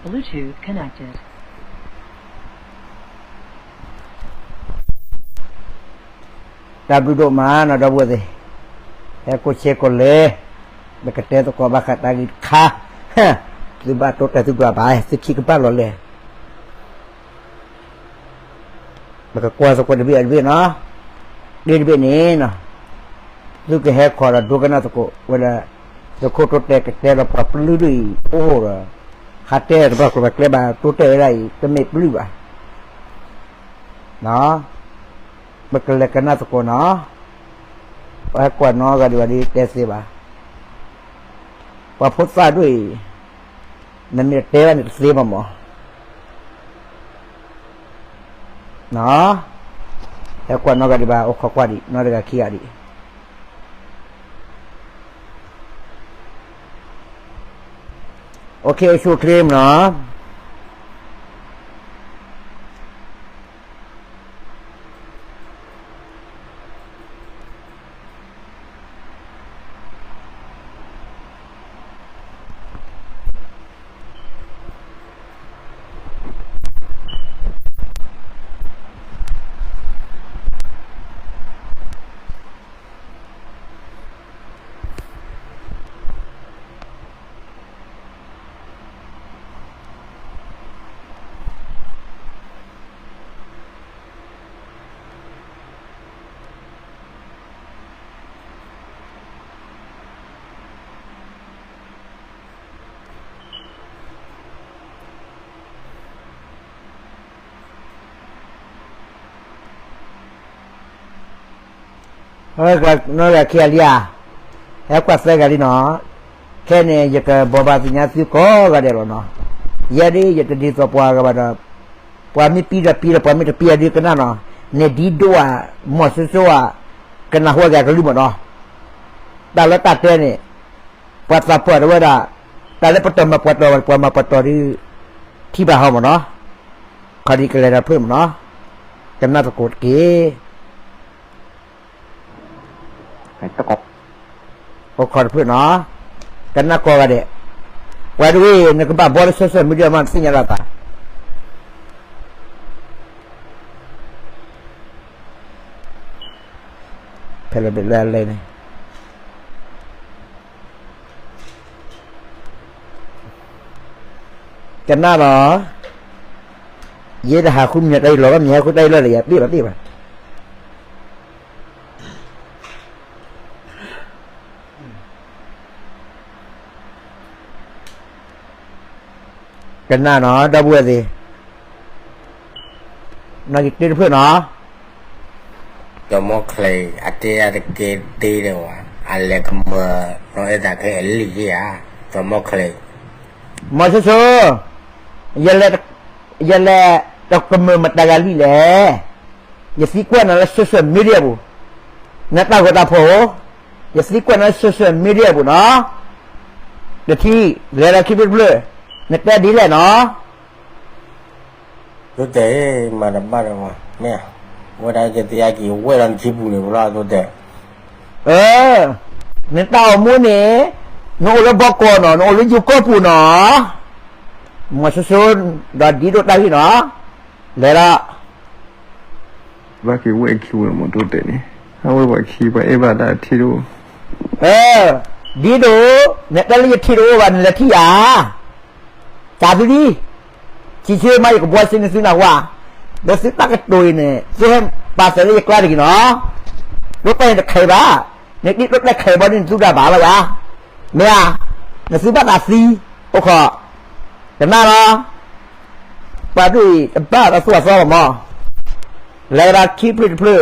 Bluetooth connected. တၢ်ဘျုးဒိၣ်မးနီၤ ဒီပုၢ်ဝဲၢ်သ့ၣ်, ဟဲကိးဆဲးကိးလဲ, ပကတဲသကိးဘၣ်ဃးတၢ်ဂ့ၢ်တခါ, သုဘၣ်တိတဲာ်သုဒွးဘၣ် သုခံကဘၣ်လီၤလဲၣ်. ပကကွၢ်သကိးတဘ့ၣ်အတဘ့ၣ်နီၤ, ဒ့ၣ်တဘ့ၣ်န့ၣ်နီၤ, သုကဟဲခီဒီးဒိကနၣ်သကိးဝဲဒၣ်, သုးခိၣ်တိတဲာ်ကတဲလီၤပှၤပျုၢ်ဒ်အံၤအိၣ်ဒီး, ဟးတဲတဘၣ်ကျိၤဘၣ်ကျဲဘၣ် တိတဲာ်ဝဲဒၣ်အံၤ တမ့ၢ်ပျုၢ်ဘၣ်. ပကလဲၤကနၣ်သကိးနီၤ, ပှၤဟဲကွၢ်နီတဂၤဒံးဘၣ်ဒ်တဲသ့ဘၣ်, ပှၤဖိသၣ်ဒ်အံၤ, နမ့ၢ်တတဲဘၣ်န့ၣ်တသ့ဘၣ်မး, ဟဲကွၢ်နီတဂၤဒံးဘၣ် အိၣ်ခိးကွၢ်ဒံး နီတဂၤခံဂၤဒံး. အိၣ်ဆူၣ်အိၣ်ချ့မးနီၤ. နီၢ်ဂၤခံဂၤလံဧါ, ဟဲကွၢ်သၢဂၤလံနီၤ, ခဲန့ၣ် ယကဘိးဘၣ်သ့ၣ်ညါသုကိးဂၤဒဲးလီၤနီၤ, ယဲဒၣ်ယတဒ်သိးပှၤဂၤဘၣ်ဒီး, ပှၤမ့ၢ်ပံဒီးပံဒီး ပှၤမ့ၢ်တပံအဒုကနၣ်နီၤ, န့ၣ်ဒ်ဒိၣ်ဧါ, မီၢ်စိစိဧါ, ကနၢ်ဟူအဂ့ၢ်အကလုၢ်မးနီၤ, တၢ်လၢတၢ်တဲန့ၣ်, ပှၤသးပှၢ်တဝဲဒၣ်, တၢ်လၢပတီၢ်မၤပှၤတီၢ် ပှၤမၤပှၤတီၢ်ဒ်, ထံၣ်ဘၣ်ဟီမးနီၤ, ခီဒ်ကလဲၤတၢ်တဖျၢၣ်မးနီၤ, ကနၣ်သကိးတက့ၢ်. အိၣ်ခိးတဖျၢၣ်နီၤ, ကနၣ်ကိးဂၤဒဲး, ပှၤတဝ့ၢ် နကဘၣ်ဘီလၢ social media မး နသ့ၣ်ညါလီၤသး, ဖဲလၢဘၣ်လၢအလဲၣ်န့ၣ် ကနၣ်လီၤ, ယဲတဟးဃုမံၤတၢ်အံၤလီၤ ဘၣ်မ့ၢ်ဟဲဃုတၢ်အံၤလီၤလၢယၤ ဘ့ၣ်ဘၣ်ဘ့ၣ်ဘၣ်. ကနၣ်နီၤ ဒီပုၢ်ဝဲၢ်သ့ၣ်, နီၢ်ဂ့ၤတ့တဖျၢၣ်နီၤ. စီၤမီၢ်ချ့ အတဲဒၣ်တကဲသ့ဒီးဝဲ, အလဲၤကမၢနီၢ်အဲၣ်သးခဲအလံၣ်ဧါ, စီၤမီၢ်ချ့, မီၢ်ဆိဆိ, ယလဲၤတကမၢၢ်မတၤဂၤလံလဲၣ်, ယသံကွၢ်နၤလၢ social media ပူၤ, နတၢ်ဂီၤတၢ်ဖီၣ်ဧိၤ, ယသံကွၢ်နၤလၢ social media ပူၤနီၤ, တထံၣ်, လဲၤဒီးခံဖျၢၣ်တဖျၢၣ်, နတဲဒ်လဲၣ်နီၤ. ဒိတဲာ်, မၤတဘၣ်ဒီးဝဲ, မ့ၢ်, ဝဲဒၣ်ယသ့ၣ်ညါက့ၤဝဲဒီးနခံပူၤန့ၣ်ဖိလီၤ ဒိတဲာ်. နတၢ်အိၣ်မူန့ၣ်, နအိၣ်လၢဘီကီၢ်နီၤ, နအိၣ်လၢယိၤကီၢ်ပူၤနီၤ, မီၢ်ဆိဆိ, ဒီးဒ်ဒိၣ်တၢ်ဂ့ၢ်နီၤ, လဲၤဒီး ဘၣ်က့ၤဝဲၢ်ခံဝဲမး ဒိတဲာ်န့ၣ်, အဝဲပှၤခံ ပှၤအဲၣ်ဘၣ်တၢ်ထံၣ်တအိၣ်, ဒ်ဒိၣ်, နတဲလၢယထံၣ်တအိၣ်ဘၣ် နလဲၤထံၣ်ယၤ, တၢ်သုဒ်, ခံဆ့မး ယကဘှီစ့န့ၢ်သုနၢ်ဟူဧါ, ဒီးသုတၢ်ကတိၤအံၤန့ၣ် သုဟဲပာ်သးလၢယကျါတဂ့ၤနီၤ, ဒိတဲာ်န့ၣ်တခဲဘၣ်, နဒ်ဒိတဲာ်ခဲဘီန့ၣ် နသုတၢ်ဘၣ်လီၤယၤ, မ့ၢ်ဧါ, နသုဘၣ်သးသံ, အိၣ်ခိး, ကနၣ်လီၤ. ပှၤဒ်အံၤ တဘၣ်တၢ်သိၣ်အသီလီၤမး, လဲၤဝဲဒၣ်ခံဖျၢၣ်တဖျၢၣ်,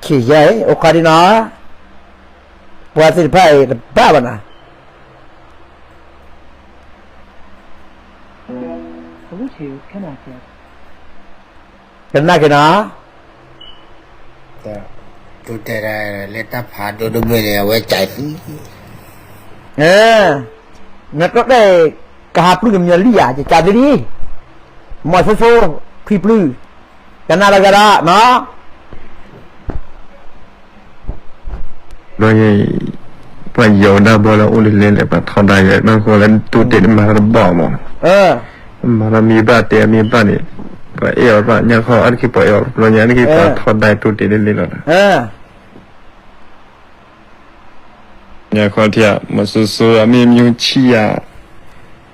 ခံယဲၢ် အိၣ်ခိးဒ်နီၤ, ပှၤသ့ၣ်တဖၣ်အံၤ တဘၣ်ဘၣ်နၤ, ကနၣ်က့ၤနီၤ. ဒိတဲာ်ဒၣ်လၢတၢ်ဖးဒိၣ်ဒိၣ်မုၢ်န့ၣ် အဝဲကၢ်သံ, နတိတဲ ကဟးပျုၢ်ကမျၢၢ်လံဧါ, ယကးသုဒ်, မီၤစိစိ ထွံၣ်ပျုၢ်, ကနၣ်လီၤဂၤဒီးနီၤ, ဘျီညါအံၤ ပှၤယီၤဝဲဒၣ်ဘီလၢအိၣ်လံလဲၣ်လဲၣ် ပှၤထီဒါယီၤ ဘၣ်ဃိလၢတိတဲာ်န့ၣ်မၤတဘၣ်မး, မၤလၢမ့ၢ်ဘၣ်တဲအမ့ၢ်ဘၣ်န့ၣ်, ပှၤအဲၣ်အီၤဘၣ်ညါခီ အါတက့ၢ်ပှၤအဲၣ်အီၤ ဘျီညါအါတက့ၢ်ပှၤထီဒါတိတဲာ်လံလဲၣ်လီၤ. ညါခီထံဧါ မီၤစိစိ အမ့ၢ်မၠိဆံၣ်ယၤ,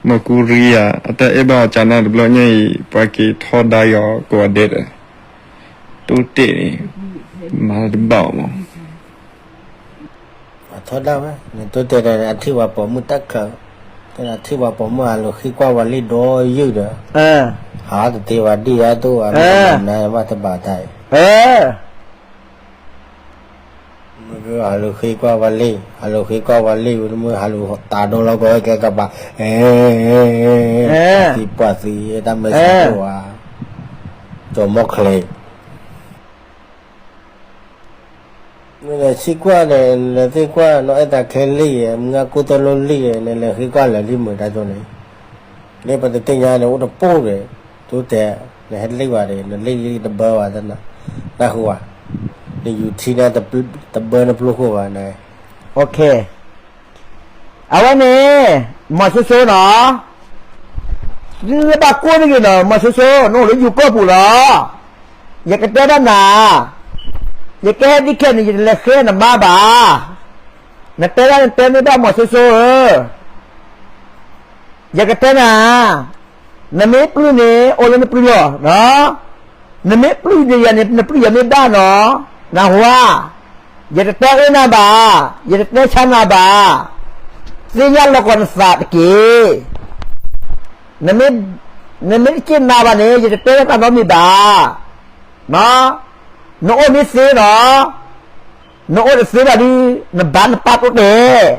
မီၤကူရံယၤ အတၢ်အဲၣ်ဘၣ်အီၤကနၣ်တဘျီညါအံၤ ပှၤက့ၤထီဒါယီၤကိးဂၤဒဲးဒီး, တိတဲာ်န့ၣ် မၤတဘၣ်အီၤမး, ထီဒါဝဲ နတိတဲာ်ဒီး အထံၣ်ပှၤပိာ်မုၣ်တၢ်ခၢး, တဲဒၣ်ထံၣ်ပှၤပိာ်မုၣ်ဟးလိာ်ဃ့ကွၢ်ဝဲလံဒီးယုၢ်ဒီး, ဟးတသ့ဝဲဒံၣ်ဧါ တအိၣ်ဝဲမ့ၢ်နဘၣ်တဘၣ်တၢ်အံၤ မ့ၢ်ဟးလိာ်ဃ့ကွၢ်ဝဲလံ, ဟးလိာ်ဃ့ကွၢ်ဝဲလံ ဝဲမ့ၢ်ဟးလိာ်တၢ်ဒိလီၤကီးကဲကပၤ, သံပှၢ်သံ တၢ်မၢဆါဖိဧါ, ကၠီၤမီၢ်ချ့, နလဲၤဃ့ကွၢ်န့ၣ် နလဲၤဃ့ကွၢ် နီၢ်အဲၣ်သးချ့လံဧါ, မုၢ်ဂၢ်ကိၢ်သလိလံဧါ, နလဲၤဃ့ကွၢ်လၢာ်လံမုာ်တၢ်ဒိန့ၣ်, လၢပတသ့ၣ်ညါန့ၣ် အိၣ်တပိၢ်ဒီး, တိတဲာ်, နဟဲလံဘၣ်ဒီး နလံလံတဘၢဘၣ်, နၢ်ဟူဧါ, နယူၤထံန့ၣ် တဘၢနပျိခိၣ်ဘၣ်န့ၣ်, အဝဲန့ၣ် မီၤစိစိနီၤ, သုဘၣ်ကိၢ်တဂ့ၤနီၤ မီၤစိစိ နအိၣ်လၢယိၤကီၢ်ပူၤလီၤ, ယကတဲဒၣ်နၤ, ယကဟဲဒ်ခဲန့ၣ် ယတလဲၤဃ့နမါဘၣ်, နတဲဒၣ်နတဲမ့ၢ်ဘၣ် မီၤစိစိဧၢ, ယကတဲနၤ, နမ့ၢ်ပျုၢ်န့ၣ် အိၣ်လၢနပျုၢ်လီၤ, နမ့ၢ်ပျုၢ်ယၤန့ၣ် နပျုၢ်ယၤမ့ၢ်ဘၣ်နီၤ, နၢ်ဟူဧါ, ယတတဲအၢနၤဘၣ်, ယတတဲဆါနၤဘၣ်, သ့ၣ်ညါလီၤကီးနသးတက့ၢ်, နမ့ၢ်တက့ၢ်နၤဘၣ်န့ၣ် ယတတဲတၢ်နီတမံၤဘၣ်, နအိၣ်မ့ၢ်သ့နီၤ, နအိၣ်တသ့ဘၣ်ဒီး နဘၣ်နပၢ်တိတဲာ်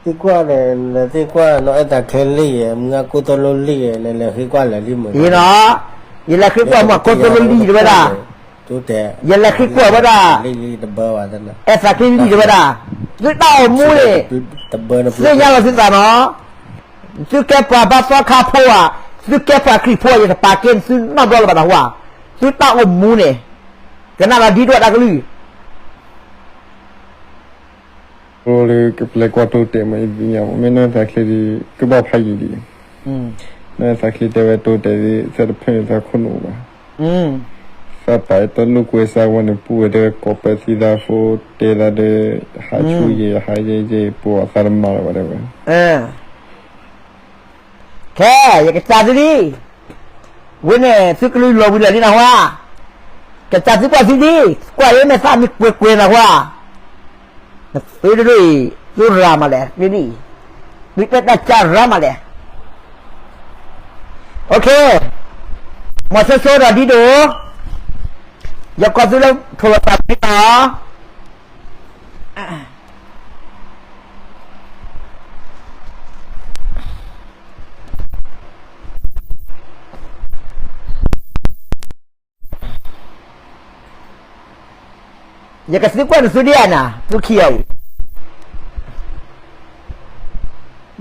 သံကွၢ်န့ၣ် နသံကွၢ် နီၢ်အဲၣ်သးချ့လံဧါ, မုၢ်ဂၢ်ကိၢ်သလိလံဧါ, နလဲၤဃ့ကွၢ်လၢာ်လံမုာ်, ယဲနီၤ, ယလဲၤဃ့ကွၢ်မး ကိၢ်သလိလံတဝဲဒၣ်, ယလဲၤဃ့ကွၢ်ဝဲဒၣ်, အဲၣ်သးချ့လံတဝဲဒၣ်, သုတၢ်အိၣ်မူန့ၣ်, သ့ၣ်ညါလီၤသုသးနီၤ, သုကဲပှၤဘါသီခါဖိဧါ, သုကဲပှၤခရံာ်ဖိဧါ, ယတပာ်ကဲသုနီတဘျီလၢၤဘၣ်နၢ်ဟူဧါ, သုတၢ်အိၣ်မူန့ၣ်, ကနၣ်လီၤဒ်ဒိၣ်တၢ်ကလုၢ် လၢကပျဲကွၢ်တိတဲာ်မး ယသ့ၣ်ညါမး မ့ၢ်နီၢ်အဲၣ်သးချ့ဒီး ကဘၣ်ဖးယံာ်ဒံး, နီၢ်အဲၣ်သးချ့တဲဝဲတိတဲာ်ဒီး သၢတဖျၢၣ်န့ၣ် သးခိၣ်နူာ်ဘၣ်, သးပာ်တၢ်လိာ်ကွဲစၢ်ဝဲန့ၣ် ပူၤဝဲတဲဝဲကိးပၢသံသးဖိ တဲသးဒီး ဟးဆူယဲၢ် ဟးယဲၢ်ယဲၢ် ပှၤသးတမၤလၢၤဘၣ်တဲဝဲ ခဲ ယကစၢ်သုလံ, ဝဲန့ၣ် သုကလုၢ်လီၤဝံၤလၢာ်လံနၢ်ဟူဧါ, ကစၢ်သုကွၢ်သုလံ, ကွၢ်အံၤမ့ၢ်သးမံကွဲးကွဲးနၢ်ဟူဧါ, နသုတဒိၣ်အံၤ သုရၤမးလဲၣ်, သုဒ်အံၤ, သုတဲတၢ်ကၢ်ရၤမးလဲၣ်, မီၤစိစိဒီးဒ်ဒိၣ်, ယကိးသုလၢထိၣ်လီၤသးဖဲလီၤ ယကသံကွၢ်နသုဒ်အံၤနၤ သုခံဂၤအံၤ,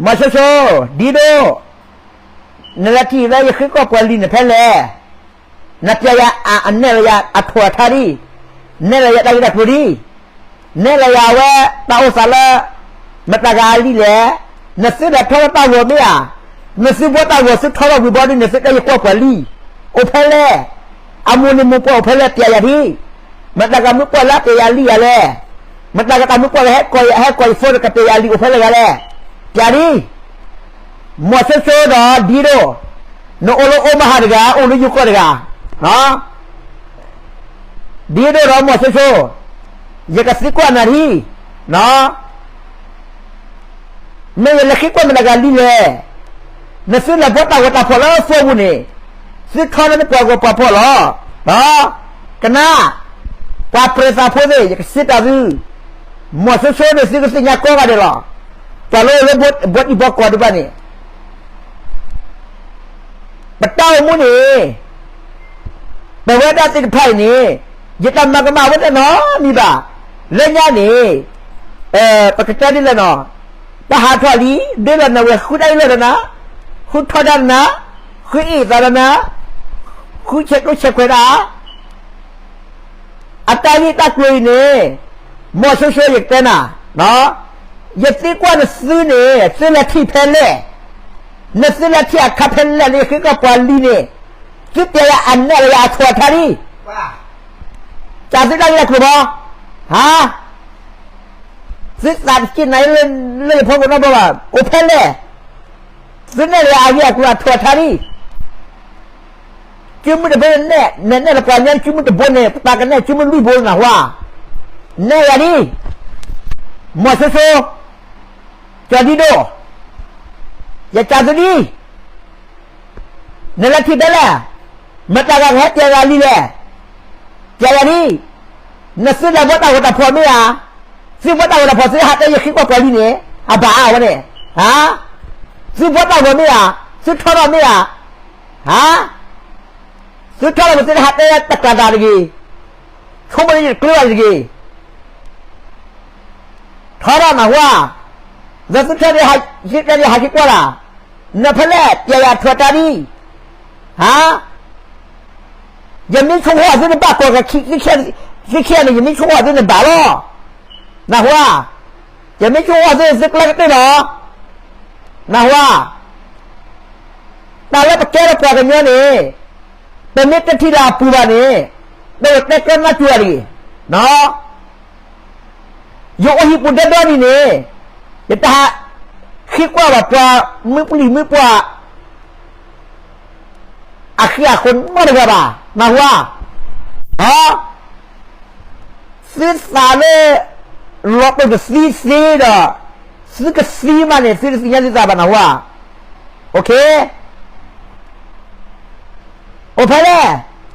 မီၤစိစိ, ဒ်ဒိၣ်, နလဲၤထံၣ်လၢယဃ့ကွၢ်ပှၤလံၤန့ၣ်ဖဲလဲၣ်, နပျဲယၤအနဲၣ်လီၤယၤအထိၣ်အထါဒံး, နဲၣ်လီၤယၤတၢ်ဂ့ၢ်တၢ်ကျိၤဒံး, နဲၣ်လီၤယၤအဝဲတၢ်အိၣ်သးလၢ မတၤဂၤအလံၤလဲၣ်, နသုလဲၤထီၣ်လၢတၢ်ဂီၤမ့ၢ်ဧါ, နသုဘှီတၢ်ဂီၤ သုထီထီၣ်ဝံၤဘီဒုး နသုတဲယကွၢ်ပှၤလံၤ, အိၣ်ဖဲလဲၣ်, အမိၢ်န့ၣ်မိၢ်ပှၢ်အိၣ်ဖဲလဲၣ် ပျဲယၤဒံး, မတၤဂၤမုၣ်ပှၢ်လၢပျဲယၤလံၤယၤလဲၣ်, မတၤဂၤတၢ်မုၣ်ပှၢ်လၢဟဲကိးယၤ ဟဲကိးယဖိဒီးကပျဲယၤလံၤအိၣ်ဖဲလဲၣ်ဂၤလဲၣ်, ပျဲဒံး မီၤစိစိဒီးဒ်ဒိၣ်, နအိၣ်လၢအိမဟါတဂၤ အိၣ်လၢယိၤကီၢ်တဂၤ, ဒ်ဒိၣ်ဒီးမီၤစိစိ, ယကသံကွၢ်နၤဒံး, မ့ၢ်ယလဲၤဃ့ကွၢ်မတၤဂၤလံၤလဲၣ်, နသုလဲၤဘှီတၢ်ဂီၤတၢ်ဖီၣ်လၢအဃိပူၤန့ၣ်, သုထီလၢနပှၤဂီၤပှၤဖီၣ်လီၤ, ကနၣ်, ပှၤပြဲၤသးဖိသ့ၣ် ယကစံးတၢ်သု မီၤစိစိန့ၣ် သုကသ့ၣ်ညါကိးဂၤဒဲးလီၤ. ပှၤလၢအိၣ်လၢဘှီတံၢ်ဘှီကီၢ်ဒံးဘၣ်န့ၣ်, ပတၢ်အိၣ်မူန့ၣ်, ပဝဲဒၣ်သ့ၣ်တဖၣ်အံၤန့ၣ်, ယတၢ်မၤကမၣ်ဝဲတနီတမံၤဘၣ်. လၢညါန့ၣ် ပကတဲဒ်လဲၣ်နီၤ, ပဟးထီၣ်လံ ဒ်လဲၣ်နဝဲ ဃုတၢ်အ့ၣ်လိာ်ဒီးနၤ, ဃုထီဒါဒီးနၤ, ဃုအ့ၣ်သးဒီးနၤ, ဃုဆဲးကျိးဆဲးခွဲးဒၣ် အတၢ်ဂ့ၢ်တၢ်ကျိၤအံၤန့ၣ်, မီၢ်ဆိဆိ ယကတဲနၤ, ယသံကွၢ်နသုန့ၣ် သုလဲၤထံၣ်ဖဲလဲၣ်, နသုလဲၤထံၣ်အခါဖဲလဲၣ် လၢယဃ့ကီၢ်ပှၤလံန့ၣ်, သုတဲယၤအနဲၣ်လၢယၤအထီၣ်အထါဒံး, ကးသုတၢ်ဂ့ၢ်တၢ်ကျိၤဘၣ်, ဟါ, သုသးတက့ၢ်နၤလၢယဖီခိၣ်နီတဘျီဘၣ်, အိၣ်ဖဲလဲၣ်, သုနဲၣ်လၢယၤအဂ့ၢ်အကျိၤအထီၣ်အထါဒံး ကၠုမုၢ်တဘိန့ၣ်နဲၣ်, နနဲၣ်လၢပှၤကညီကၠုမုၢ်တဘိန့ၣ် ပှၤကနဲၣ်ကၠုမုၢ်လွံၢ်ဘိနၢ်ဟူဧါ, နဲၣ်ယၤဒံး, မီၢ်ဆိဆိ, ကၠီၤဒံဒိၣ်, ယကးသုဒံး, နလဲၤထံၣ်ဖဲလဲၣ်, မတၤဂၤကဟဲတဲယၤလံလဲၣ်, ကးယၤဒံး, နသုလဲၤဘှီတၢ်ဂီၤတၢ်ဖီၣ်မ့ၢ်ဧါ, သုဘှီတၢ်ဂီၤတၢ်ဖီၣ် သုဟးတဲယဃ့ကီၢ်ပှၤလံန့ၣ် အဘၣ်အါဝဲန့ၣ်, သုဘှီတၢ်ဂီၤမ့ၢ်ဧါ, သုထီထီၣ်မ့ၢ်ဧါ, ဟါ သုထီထီၣ်န့ၣ် သုတဟးတဲတကျးတၢ်တဂ့ၤ, ဆိကမိၣ်လၢယတကျၢၤဘၣ်တဂ့ၤ, ထီထီၣ်နၢ်ဟူဧါ, ဒီးသုထီထီၣ် သုတဲယဟးက့ၤကွၢ်လၢ်, နဖဲလဲၣ် ပျဲယၤထီၣ်တၢ်ဒံး, ဟါ, ယမ့ၢ်ဆိကမိၣ်သုန့ၣ်ဘၣ်ကီးကခံ, သုခံဂၤန့ၣ် ယမ့ၢ်ဆိကမိၣ်သုန့ၣ်ဘၣ်လီၤ, နၢ်ဟူဧါ, ယမ့ၢ်ဆိကမိၣ်သုန့ၣ် သုကျဲကတ့ၢ်လီၤ, နၢ်ဟူဧါ တၢ်လၢပကဲထီၣ်ပှၤကညီန့ၣ်, ပမ့ၢ်တထံၣ်လၢအပူၤဘၣ်န့ၣ်, ပကတဲကနၢ်စူၤတဂ့ၤ, ယအိၣ်ဟံၣ်ပူၤဒဲဒီနံၤန့ၣ်, ယတဟးဃ့ကွၢ်ဘၣ်ပှၤမုၢ်ပှံၤမုၢ်ပှၢ် အဃံအဃိနီတဂၤဘၣ်, နၢ်ဟူဧါ, သုသးလၢ လီ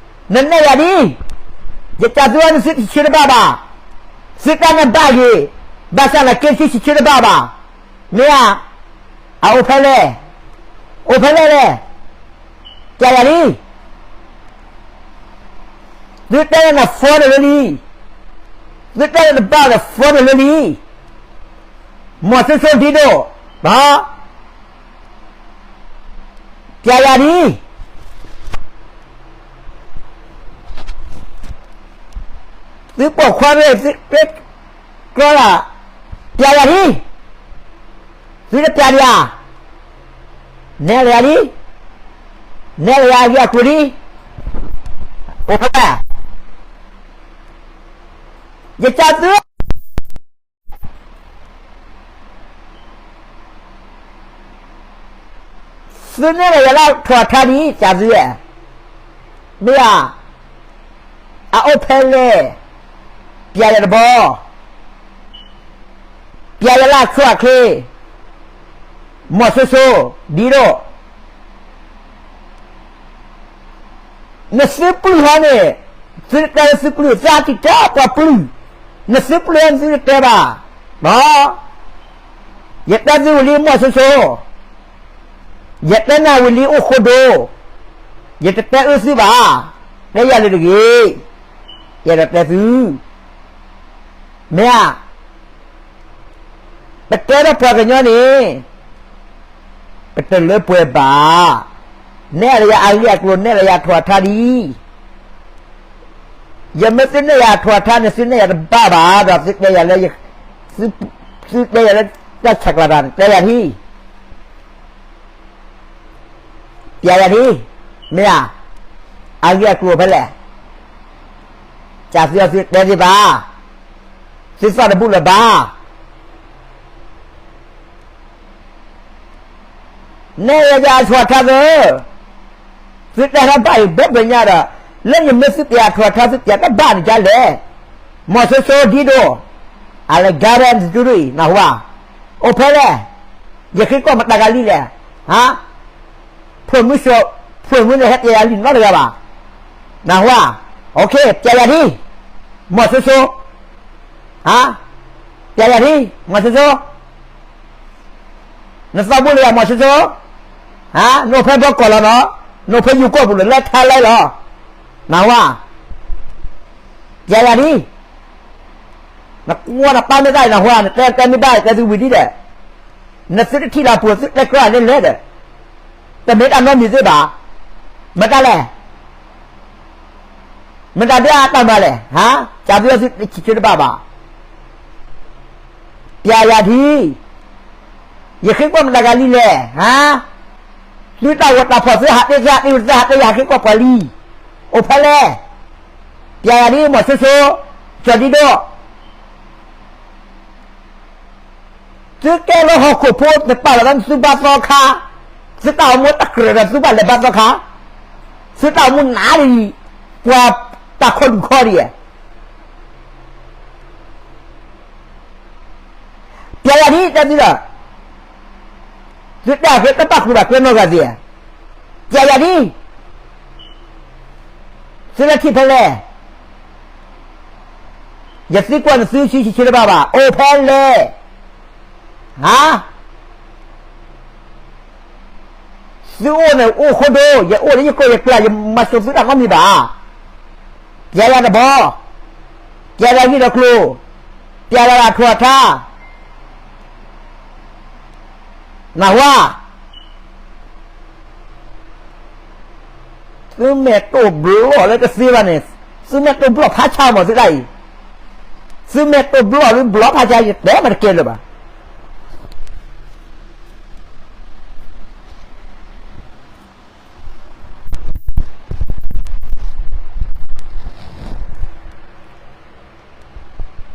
ၤတိၢ်တသံသ့ဒီး, သုကသံမးန့ၣ် သုတသ့ၣ်ညါသုသးဘၣ် နၢ်ဟူဧါ, အိၣ်ဖဲလဲၣ်, နနဲၣ်ယၤဒ်, ယကးသုအီၤန့ၣ် သုတဆံးတဘၣ်ဘၣ်, သုတၢ်န့ၣ်ဘၣ်ဂ့ၤ, ဘၣ်ဆၣ်သနာ်က့ သုတဆံးတဘၣ်ဘၣ်, မ့ၢ်ဧါ, အအိၣ်ဖဲလဲၣ်, အိၣ်ဖဲလဲၣ်လဲၣ်, ကးယၤဒ် သုတဲလၢန phone န့ၣ်လၢလံ, သုတဲလၢနဘၣ်ဒီး phone န့ၣ်လၢလံ, မီၢ်ဆိဆိဒံဒိၣ်, ပျဲယၤဒ်, သုပိာ်ခွါမ့ၢ် သုတဲကျီလၢ်, ပျဲယၤဒ်, သုတပျဲဒံးဧါ, နဲလၢယၤဒ်, နဲလၢယၤအဂ့ၢ်အကျိၤဒ်, အိၣ်ဖဲလဲၣ်, ယကးသု သုနဲၣ်လၢယၤလၢအထီၣ်အထါဒ် ကးသုဧၢ, မ့ၢ်ဧါ, အအိၣ်ဖဲလဲၣ်, ပျဲယၤတဘီ, ပျဲယၤလၢအဆိအချ့, မီၢ်ဆိဆိ, ဒံဒိၣ် နသုပျုၢ်ဟီန့ၣ်, သုတတဲလၢသုပျုၢ် သုအတံၢ်တဲပှၤပျုၢ်, နသုပျုၢ်ဟီန့ၣ် သုတတဲဘၣ်, ယတဲသုဝံၤလံမီၢ်ဆိဆိ, ယတဲနၤဝံၤလံအိၣ်ဃိဒိ, ယတတဲအၢသုဘၣ်, တဲယၤလၢတဂ့ၤ, ယအဲၣ်ဒိးတဲသု, မ့ၢ်ဧါ ပတဲထီၣ်ပှၤကညီန့ၣ်, ပတလၢပှဲၤဘၣ်, နဲၣ်လၢယၤအဂ့ၢ်အကျိၤ နဲၣ်လၢယၤထီၣ်အထါဒ်, ယမ့ၢ်သုနဲၣ်ယၤထီၣ်အထါန့ၣ် သုနဲၣ်ယၤတဘၣ်ဘၣ်ဒီး သုတဲယၤလၢ, သုတဲယၤလၢတၢ်ဆဲးကျိးတၢ်န့ၣ် တဲယၤဒ် ပျဲယၤဒ်, မ့ၢ်ဧါ, အဂ့ၢ်အကျိၤဖဲလဲၣ်, ကးသုအီၤသုတဲသ့ဘၣ်, သုသီၣ်တဘူၣ်လၢၤဘၣ်, နဲၣ်ယၤအထီၣ်အထါသၢ, သုတဲထီၣ်ဘၣ်အံၤဘၣ်ပညါဒီး, လၢယမ့ၢ်သုပျဲအထီၣ်အထါ သုပျဲတဘၣ်န့ၣ်ဒ်လဲၣ်, မီၢ်ဆိဆိဒ်ဒိၣ်, အလဲၤဂၤရဲၣ်တဒူၣ်ဒူၣ်အံၤ နၢ်ဟူဧါ, အိၣ်ဖဲလဲၣ်, ယဃ့ကီၢ်မတၤဂၤလံလဲၣ်, ဟါ ဖှၢၣ်မုၢ်, ဖှၢၣ်မုၢ်န့ၣ်ဟဲတဲယၤလံနီတဂၤဘၣ်, နၢ်ဟူဧါ, ပျဲယၤဒ်, မီၢ်ဆိဆိ, ဟါ, ပျဲယၤဒ်, မီၢ်ဆိဆိ, နသီဘူၣ်လၢယၤမီၢ်ဆိဆိ, ဟါ, နအိၣ်ဖဲဘီကီၢ်လီၤနီၤ, နအိၣ်ဖဲယိၤကီၢ်ပူၤလီၤ လၢထါလဲလီၤ, နၢ်ဟူဧါ, ပျဲယၤဒ် နကွၢ်နပၢ်မ့ၢ်တၢ်အံၤနဟါ နတဲတဲမ့ၢ်ဘၣ် တဲသုဝံၤဒ်ဒီး, နသုတထံၣ်လၢပှဲၤသုတဲကြၢးလဲၤလဲၤဒီး, တမ့ၢ်တၢ်နီတမံၤသ့ဘၣ်, မတၤလဲၣ်, မတၤဒၣ်တၢ်မၤလဲၣ်, ဟါ, ကသုသုဆံးဆံးတဘၣ်ဘၣ်, ပျဲယၤဒ် ယဃ့ကွၢ်မတၤဂၤလံလဲၣ်, ဟါ, သုတၢ်ဂီၤတၢ်ဖီၣ်သုဟးတ့ၢ်သုဟးတ့ၢ်သုဟးတ့ၢ်ယၤဟးဃ့ကွၢ်ပှၤလံ, အိၣ်ဖဲလဲၣ်, ပျဲယၤဒ် မီၤဆိဆိ, ကၠီၤဒံဒိၣ်, သုကဲလၢဟီၣ်ခိၣ်ဖိတပာ်လီၤသးသုဘါသီခါ, သုတၢ်အိၣ်မူတကြၢးဒီးသုဘၣ်လဲၤဘါသီခါ, သုတၢ်အိၣ်မူနးဒ်အံၤ, ပှၤတၢ်ခီဒူၣ်ခီဒ်အံၤ ပျဲယၤဒ် တဲသုဒီး, သုတဲအဃ့တဘၣ်ဃုာ်ဘၣ်ကျဲနီတဂၤသ့ဧါ, ပျဲယၤဒ်, သုလၢထံၣ်ဖဲလဲၣ်, ယသံကွၢ်နသုဆံးဆံးတဘၣ်ဘၣ် အိၣ်ဖဲလဲၣ်, ဟါ သုအိၣ်န့ၣ်အိၣ်ဃိဒိ, ယအိၣ်လၢယကိးယကျၢ် ယမၤစိာ်သုတၢ်နီတမံၤဘၣ်, ပျဲယၤတဘီ, ပျဲယၤဂံၢ်ဒီးကျိၤ, ပျဲယၤအထူအထါ, နၢ်ဟူဧါ, သုမဲာ်တိၢ်ဘျီၣ်လၢတသ့ဘၣ်န့ၣ်, သုမဲာ်တိၢ်ဘျီၣ်ဖးဆါမးသုတၢ်အံၤ, သုမဲာ်တိၢ်ဘျီၣ်လၢဘျီၣ်ဖးဆါ ယတဲမးတကဲလၢၤဘၣ်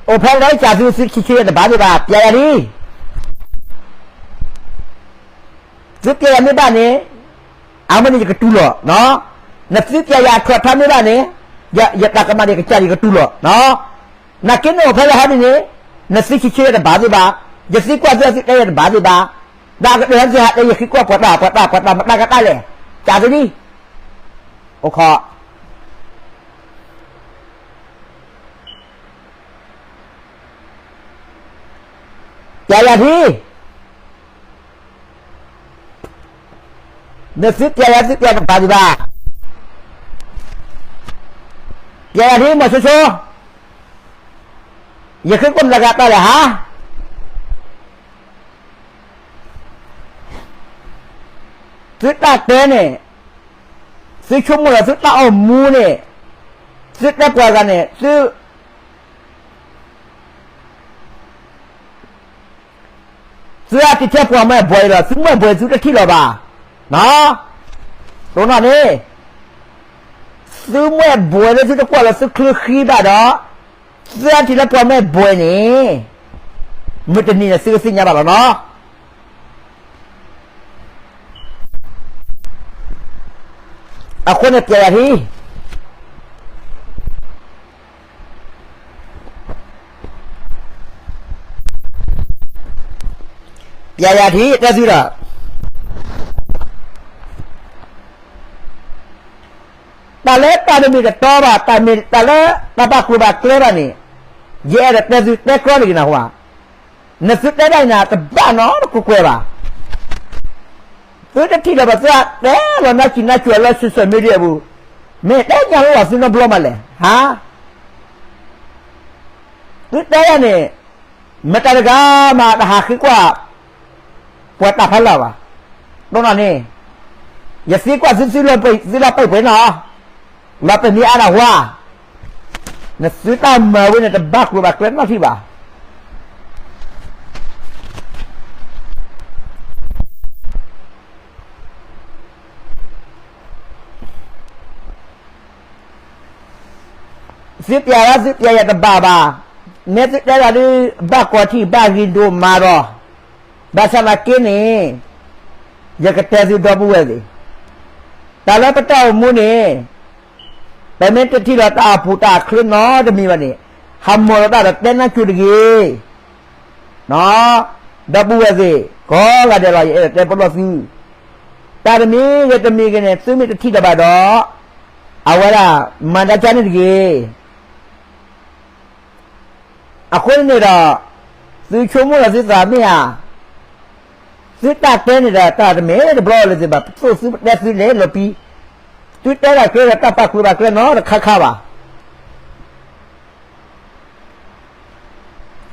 အိၣ်ဖဲလဲၣ် ကသုသုဆံးဆံးတဘၣ်သ့ဘၣ် ပျဲယၤဒ်, သုပျဲယၤမ့ၢ်ဘၣ်န့ၣ်, အမ့ၢ်န့ၣ်ယကတူၢ်လီၤ, နသုပျဲယၤအထူအထါမ့ၢ်ဘၣ်န့ၣ်, ယတၢ်ကမၣ်န့ၣ်ကစၢ်ယကတူၢ်လီၤ, နာ်က့န့ၣ်အိၣ်ဖဲလဲၣ်ဟဲဒ်န့ၣ်, နသုဆံးဆံးတဘၣ်သ့ဘၣ်, ယသံကွၢ်သုသုတဲယၤတဘၣ်သ့ဘၣ်, ဒီးကတၢၢ်သုဟးတဲယဃ့ကွၢ်ပှၤတၢ် ပှၤတၢ် ပှၤတၢ်မတၤကတၢ်လဲၣ်, ကသုဒ်, အိၣ်ခိး ပျဲယၤဒ်, နသုပျဲယၤသုပျဲတဘၣ်ဒံးဘၣ်, ပျဲယၤဒ်မီၤဆိဆိ, ယဃ့ကွၢ်မတၤကတၢ်လဲၣ်ဟါ, သုတၢ်တဲန့ၣ်, သုဆိကမိၣ်လၢသုတၢ်အိၣ်မူန့ၣ်, သုတဲပှၤဂၤန့ၣ်, သု သုအတံၤထဲပှၤမ့ၢ်ဘှီးအံၤလီၤ, သုမ့ၢ်ဘှီးသုတထံၣ်လီၤဘၣ်, တိၢ်နီၣ်န့ၣ်, သုမ့ၢ်ဘှီးလၢသုတကွၢ်လၢသုချၢဃံဘၣ်ဒီး, သုအတံၤလၢပှၤမ့ၢ်ဘှီးန့ၣ်, မုၢ်တနံၤန့ၣ်သုကသ့ၣ်ညါဘၣ်လီၤနီၤ. အဃိန့ၣ် ပျဲယၤထံ, ပျဲယၤထံ တဲသုဒီး, တၢ်လၢတၢ်တမ့ၢ်တတီဘၣ်, တၢ်မ့ၢ်တၢ်လၢတၢ်ဘၣ်ကျိၤဘၣ်ကျဲဘၣ်န့ၣ်, ယအဲၣ်ဒိးတဲသုတဲကျီတဂ့ၤနၢ်ဟူဧါ. နသုတဲဒၣ်အံၤန့ၣ် တဘၣ်နီတကွဲးကွဲးဘၣ်. သုတထံၣ်လၢၤဘၣ် သုတဲလီၤနါစံးနါစိၤလၢ social media ပူၤ, မ့ၢ်တဲညါလီၤသုနီတဘျီမးလဲၣ်, ဟါ. သုတဲဒၣ်န့ၣ်, မတၤတဂၤမးတဟးဃ့ကွၢ် ပှၤတၢ်ဖးလၢ်ဘၣ်. တိၢ်နီၣ်န့ၣ်, ယသံကွၢ်သု, သုလီၤပှ့ၤပှ့ၤနီၤ, လီၤပှ့ၤမ့ၢ်အါနၢ်ဟူဧါ. နသုတၢ်မၤဝဲန့ၣ် တဘၣ်ကျိၤဘၣ်ကျဲနီတထံၣ်ဘၣ်. သုပျဲယၤ သုပျဲယၤတဘၣ်ဘၣ်. မ့ၢ်သုတဲဒၣ်ဒုး ဘၣ်ကွၢ်ထံ ဘၣ်ဂ့ၤဒိၣ်မးဒီး, ဘၣ်ဆၣ်သနာ်က့န့ၣ်, ယကတဲသုဒီပုၢ်ဝဲၢ်သ့ၣ်, တၢ်လၢပတၢ်အိၣ်မူန့ၣ်, ပမ့ၢ်တထံၣ်လီၤတၢ်အပူၤတၢ်အချၢနီတမံၤဘၣ်န့ၣ်, ဟးမီၢ်လီၤတၢ်ဒီးတဲနါစိၤတဂ့ၤ. ဒီပုၢ်ဝဲၢ်သ့ၣ် ကိးဂၤဒဲးလီၤ ယအဲၣ်ဒိးတဲပလီၢ်သု, တၢ်တမံၤဂ့ၤတမံၤဂ့ၤန့ၣ် သုမ့ၢ်တထံၣ်လၢၤဘၣ်ဒီး, အဝဲဒၣ်မၤဒါကန့ၣ်တဂ့ၤ. အဃိန့ၣ်ဒီး, သုဆိကမိၣ်လီၤသုသးမ့ၢ်ဧါ. သုတၢ်တဲန့ၣ်ဒီး တၢ်တမ့ၢ်တဘျီလၢၤသ့ၣ်ဘၣ်, ပသိၣ်သုပတဲသုလဲၤလီၤပံ, သုတဲဒၣ်ကျဲဒီးတၢ်ပာ်ကွံာ်ဘၣ်ကျဲနီတခါခါဘၣ်.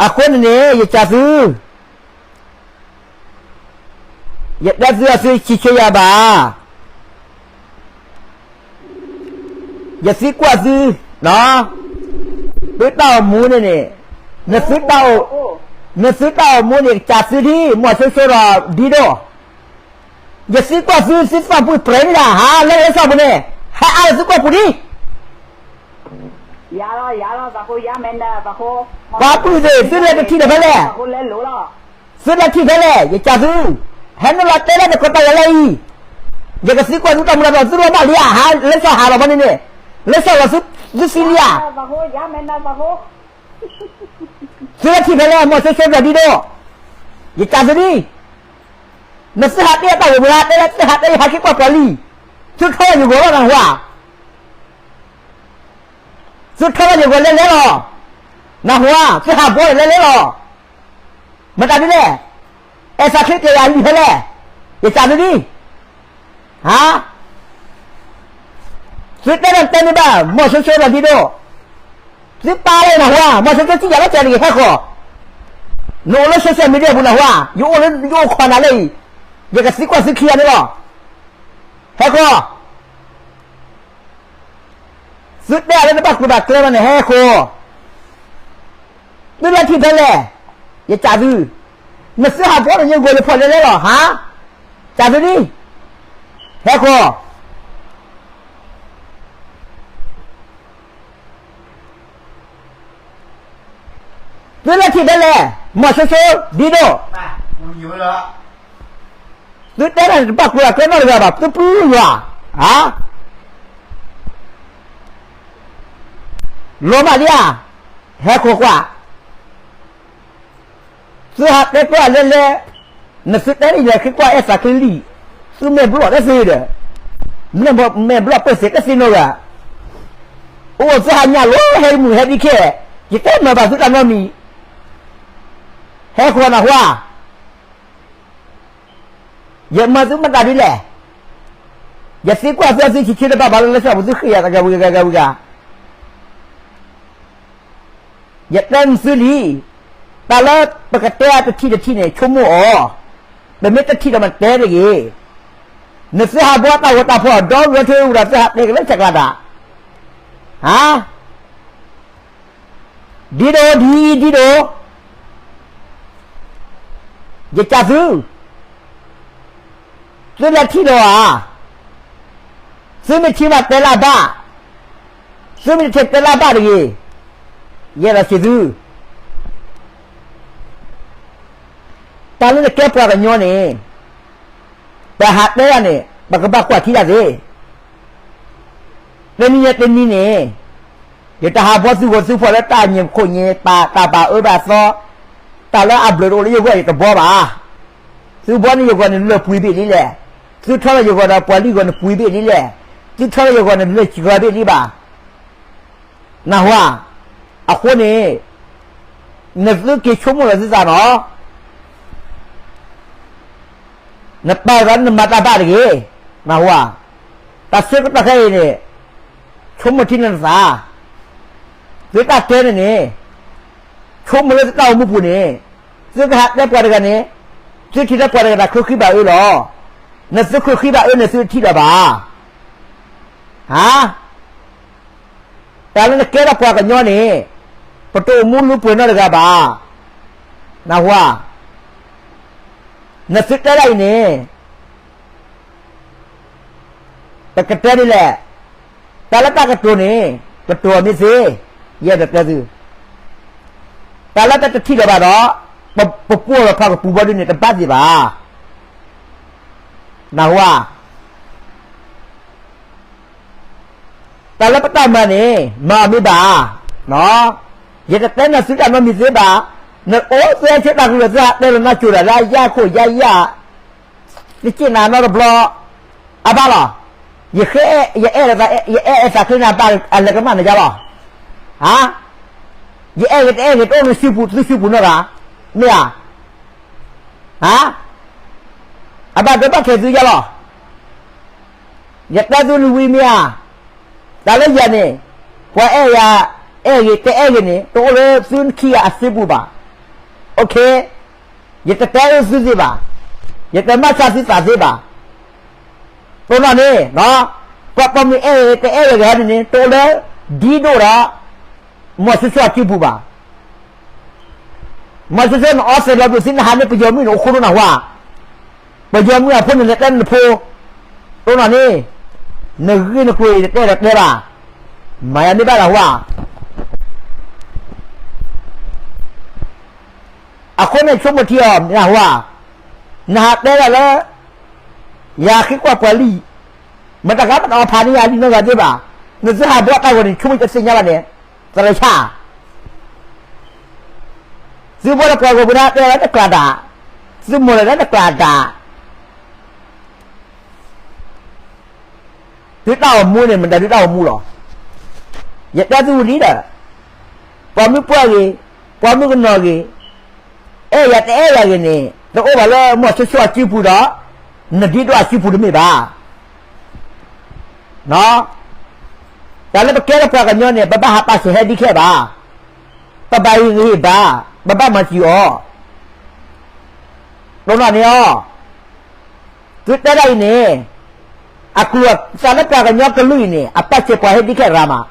အဃိန့ၣ်န့ၣ် ယစံးသု, ယတဲသုအသုဆံးဆံးယၤဘၣ်. ယသံကွၢ်သု, သုတၢ်အိၣ်မူန့ၣ်န့ၣ်, နသုတၢ်အိၣ်, နသုတၢ်အိၣ်မူန့ၣ် ကစၢ်သုဒ် မီၢ်ဆိဆိဒီးဒ်ဒိၣ်. ယသံကွၢ်သု, သုသးပှံၢ်ပြဲၤန့ၣ်ဒၣ် ဟးလၢလၢစီၤပူၤန့ၣ်, ဟဲအါလၢသုကွၢ်ပူၤဒ် ပှၤပုၢ်သ့ၣ်, သုလဲၤတထံၣ်ဒီးဖဲလဲၣ်, သုလဲၤထံၣ်ဖဲလဲၣ်, ယစံးသု, ဟဲနုာ်လီၤတဲလၢနကိးတၢ်ဂၤလၢအံၤ, ယကသံကွၢ်သုတၢ်မူလၢ်ဒီး သုလီၤဘၣ်လံဧါ, ဟးလၢစီၤဟးလီၤဖဲန့ၣ်န့ၣ်, လၢစီၤလီၤသုသံလံဧါ. သုလဲၤထံၣ်ဖဲလဲၣ် မီၢ်ဆိဆိဒီးဒ်ဒိၣ်, ယစံးသုဒ်, နသုဟးတဲတၢ်ဂီၤမုၢ်ဟါ တဲလၢသုဟးတဲယဟးက့ၤကွၢ်ပှၤလံ, သုထီၣ်လၢယဂီၤလီၤနၢ်ဟူဧါ. သုထီၣ်လၢယဂီၤလဲၤလဲၤလီၤ, နၢ်ဟူဧါ, သုဟးဘီဒီးလဲၤလဲၤလီၤ. မတၤဒ်လဲၣ်, အဲၣ်သးချ့ကဲယၤလံဖဲလဲၣ်, ယစံးသုဒ်, ဟါ သုတဲနၤတဲန့ၢ်ဘၣ် မီၢ်ဆိဆိဒီးဒ်ဒိၣ်, သုပာ်လၢနၢ်ဟူဧါ, မီၢ်ဆိဆိစံၣ်ယၤလီၤစဲးတဂ့ၤ ဟဲဃီၤ, နအိၣ်လၢ social media ပူၤနၢ်ဟူဧါ, ယအိၣ်လၢယအိၣ်ခိးနၤလၢအံၤ, ယကသံကွၢ်သုခံဂၤန့ၣ်လီၤ, ဟဲဃီၤ သုတဲအလၢနဘၣ်ကျိၤဘၣ်ကျဲဘၣ်န့ၣ် ဟဲဃီၤ, သုလဲၤထံၣ်ဖဲလဲၣ်, ယစံးသု, နသုဟးဘီဒီးယဂီၤယဖီၣ်လဲၤလဲၤလီၤ ဟါ, စံးသုဒ်, ဟဲဃီၤ သုလဲၤထံၣ်ဖဲလဲၣ်, မီၢ်ဆိဆိ ဒ်ဒိၣ်, သုတဲဒၣ်န့ၣ်တဘၣ်ကျိၤဘၣ်ကျဲနီတဂၤဘၣ်, သုပျုၢ်ယွၤ, ဟါ, လီၤမၢ်ဒံဧါ, ဟဲဃီၤကွၢ် သုဟးတဲကွၢ်လဲၤလဲၤ, နသုတဲန့ၣ် ယဟဲက့ၤကွၢ်အဲၣ်သးချ့လံ, သုမဲာ်ဘျီၣ်တသ့ဒီး, မဲာ်ဘျီၣ်ပၢၢ်သ့တသ့နီတဂၤ, အိၣ်သုဟးညၣ်လီၤဟဲမုၢ်ဟဲဒ်ခဲ, ယတဲမၤဘၣ်သုတၢ်နီတမံၤ, ဟဲဃီၤနၢ်ဟူဧါ, ယမၤသုမတၤဒ်လဲၣ်, ယသံကွၢ်သုအသုဆံးဆံးတဘၣ်ဘၣ်လၢလၢစီၤပူၤသုဃ့ယၤတဂၤဝံၤဂၤဂၤဝံၤဂၤ ယတဲနသုလံ, တၢ်လၢပကတဲတထံၣ်တထံၣ်န့ၣ် ဆိကမိၣ်အီၤ, ပမ့ၢ်တထံၣ်ဒီးမတဲတဂ့ၤ, နသုဟးဘီတၢ်ဂီၤတၢ်ဖီၣ်ဒီးဂီၤထၢဝံၤဒီး သုဟးတဲကလၢဆဲးကျိးဒၣ်, ဟါ, ဒ်ဒိၣ်ဒ်ဒ်ဒိၣ်, ယစံးသု, သုလဲၤထံၣ်ဒီးဧါ, သုမ့ၢ်ထံၣ်ဘၣ်တဲလၢဘၣ်, သုမ့ၢ်တထံၣ်တဲလၢဘၣ်တဂ့ၤ, ယအဲၣ်ဒိးစံးသု, တၢ်လၢနကဲပှၤကညီန့ၣ်, ပဟးတဲဒၣ်န့ၣ် ပကဘၣ်ကွၢ်ထံဒၣ်သ့, တနံၤညါတနံၤန့ၣ်, ယတဟးဘီသုဂီၤသုဖီၣ်လၢတၢ်ညၣ်ခိၣ်ညၣ်ပၤ တၢ်ဘၣ်အၢဘၣ်သီ, တၢ်လၢအဘျုးတအိၣ်လၢယဂီၢ်ယတဘီဘၣ်, သုဘီန့ၢ်ယဂီၤန့ၣ် လၢာ်ပှံၤဘ့ၣ်လံလဲၣ်, သုထီလၢယဂီၤဒီးပှၤလံၢ်ဂီၤန့ၣ်ပှံၤဘ့ၣ်လံလဲၣ်, သုထီလၢယဂီၤန့ၣ် လၢာ်စှၤဘ့ၣ်လံဘၣ် နၢ်ဟူဧါ, အဃိန့ၣ်, နသုက့ၤဆိကမိၣ်လီၤသုသးနီၤ, နပာ်လီၤနမၤတၢ်ဘၣ်တဂ့ၤ, နၢ်ဟူဧါ, တၢ်ဆၢကတီၢ်ခဲအံၤန့ၣ်, ဆိကမိၣ်ထံနသး, သုတၢ်တဲန့ၣ်န့ၣ်, ဆိကမိၣ်လၢသုတၢ်အိၣ်မူပူၤန့ၣ်, သုကဟးတဲပှၤတဂၤန့ၣ်, သုထံၣ်လၢပှၤတဂၤတၢ်ချၢဃံဘၣ်အၢလီၤ, နသုချၢဃံဘၣ်အၢန့ၣ်သုထံၣ်လီၤဘၣ်, ဟါ တၢ်လၢနကဲထီၣ်ပှၤကညီန့ၣ်, ပတအိၣ်မူလူၤပှဲၤနီတဂၤဘၣ်, နၢ်ဟူဧါ, နသုတဲဒၣ်အံၤန့ၣ်, ပကတဲဒ်လဲၣ်, တၢ်လၢတၢ်ကတိၤန့ၣ်, ကတိၤအီၤမ့ၢ်သ့, ယအဲၣ်ဒိးတဲသု, တၢ်လၢတၢ်တထံၣ်လၢၤဘၣ်ဒီး, ပပှိၢ်လီၤဖးကပူၤဘီဒုန့ၣ် တဘၣ်သ့ၣ်ဘၣ်, နၢ်ဟူဧါ တၢ်လၢပတၢ်မၤန့ၣ် မၤအီၤမ့ၢ်ဘၣ်, ယတတဲနၤသုတၢ်နီတမံၤသ့ဘၣ်, နအိၣ်သုဟဲဆၢတၢ်ကလုၢ် သုဟးတဲလီၤနၢ်ကၠိၤဒၣ်လၢအယၢ်ခိၣ်ယၢ်ယာ်, တက့ၢ်နၤနီတဘျီ, အဘၣ်လီၤ, ယဃဲ, ယအဲၣ်, ယအဲၣ်အသးချ့နၤဘၣ်အလဲၤကမၣ်နၤယါလီၤ, ဟါ, ယအဲၣ်ဂ့ၤတအဲၣ်ဂ့ၤ တအိၣ်နစုပူၤ သုစုပူၤနီတဂၤ, မ့ၢ်ဧါ ဟါ, အဘၣ်ဒိဘၣ်ထံးသုယါလီၤ, ယတဲသုလၢဝံၤမ့ၢ်ဧါ, တၢ်လၢယၤန့ၣ်, ပှၤအဲၣ်ယၤ, အဲၣ်ဂ့ၤတအဲၣ်ဂ့ၤန့ၣ် တအိၣ်လၢသုခံဂၤအစုပူၤဘၣ် ယတတဲအၢသုသ့ဘၣ်, ယတမၤဆါသုသးသ့ဘၣ်. တိၢ်နီၣ်န့ၣ်, ပှၤပိာ်မုၣ်အဲၣ်တအဲၣ်ဂ့ၤဂ့ၤန့ၣ်န့ၣ် တအိၣ်လၢ ဒ့ဒိၣ်ဒီး မီၤစိစိအစုပူၤဘၣ်. မီၤစိစိနအီသံးလီၤဘျုးသုနဟးန့ၣ် ပယီၤမုၣ်န့ၣ်အိၣ်ဃိဒိၣ်နၢ်ဟူဧါ. ပယီၤမုၣ်အဖိန့ၣ်လဲၤတဲနဖိ, တိၢ်နီၣ်န့ၣ်, နဂ့ၢ်နကျိၤအံၤတတဲဒီးတဲဘၣ်, မၤယၤမ့ၢ်ဘၣ်နၢ်ဟူဧါ. အဃိန့ၣ်ဆိကမိၣ်ထံအီၤနၢ်ဟူဧါ, နဟးတဲဒၣ်လၢ ယဟးဃ့ကွၢ်ပှၤလံ, မတၤဂၤမတၤအီဖးန့ၢ်ယၤလံနီတဂၤသ့ဘၣ်, နသုဟးဘှီတၢ်ဂီၤန့ၣ် ဆိကမိၣ်တသ့ၣ်ညါဘၣ်န့ၣ်, သရၣ်ဆၣ် သုဘှီလၢပှၤဂီၢ်ပူၤဒၣ်တဲလၢတကျးတၢ်, သုမိၢ်လၢလၢတကျးတၢ်, သုတၢ်အိၣ်မူန့ၣ် မတၤသုတၢ်အိၣ်မူလီၤ. ယတဲသုဝံၤလံဒီး, ပှၤမုၢ်ပှၢ်ဂ့ၤ, ပှၤမုၢ်ကနီၤဂ့ၤ, အဲၣ်ယၤတအဲၣ်ယၤဂ့ၤန့ၣ် တအိၣ်ဘၣ်လၢမီၤစိစိအစုပူၤဒီး နဒ့ဒိၣ်အစုပူၤတမ့ၢ်ဘၣ်. တၢ်လၢပကဲထီၣ်ပှၤကညီန့ၣ် ပဘၣ်ဟးပာ်ဆဲးဟဲဒ်ခဲဘၣ်, ပဘၣ်ဂ့ၤဂ့ၤဘၣ်, ပဘၣ်မၤစၢၤအီၤ, တိၢ်နီၣ်န့ၢ်အီၤ, သုတဲဒၣ်အံၤန့ၣ်, အကျိၤအစးလၢပှၤကညီကလုာ်အံၤန့ၣ် အပာ်ဆဲးပှၤဟဲဒ်ခဲရၤမး,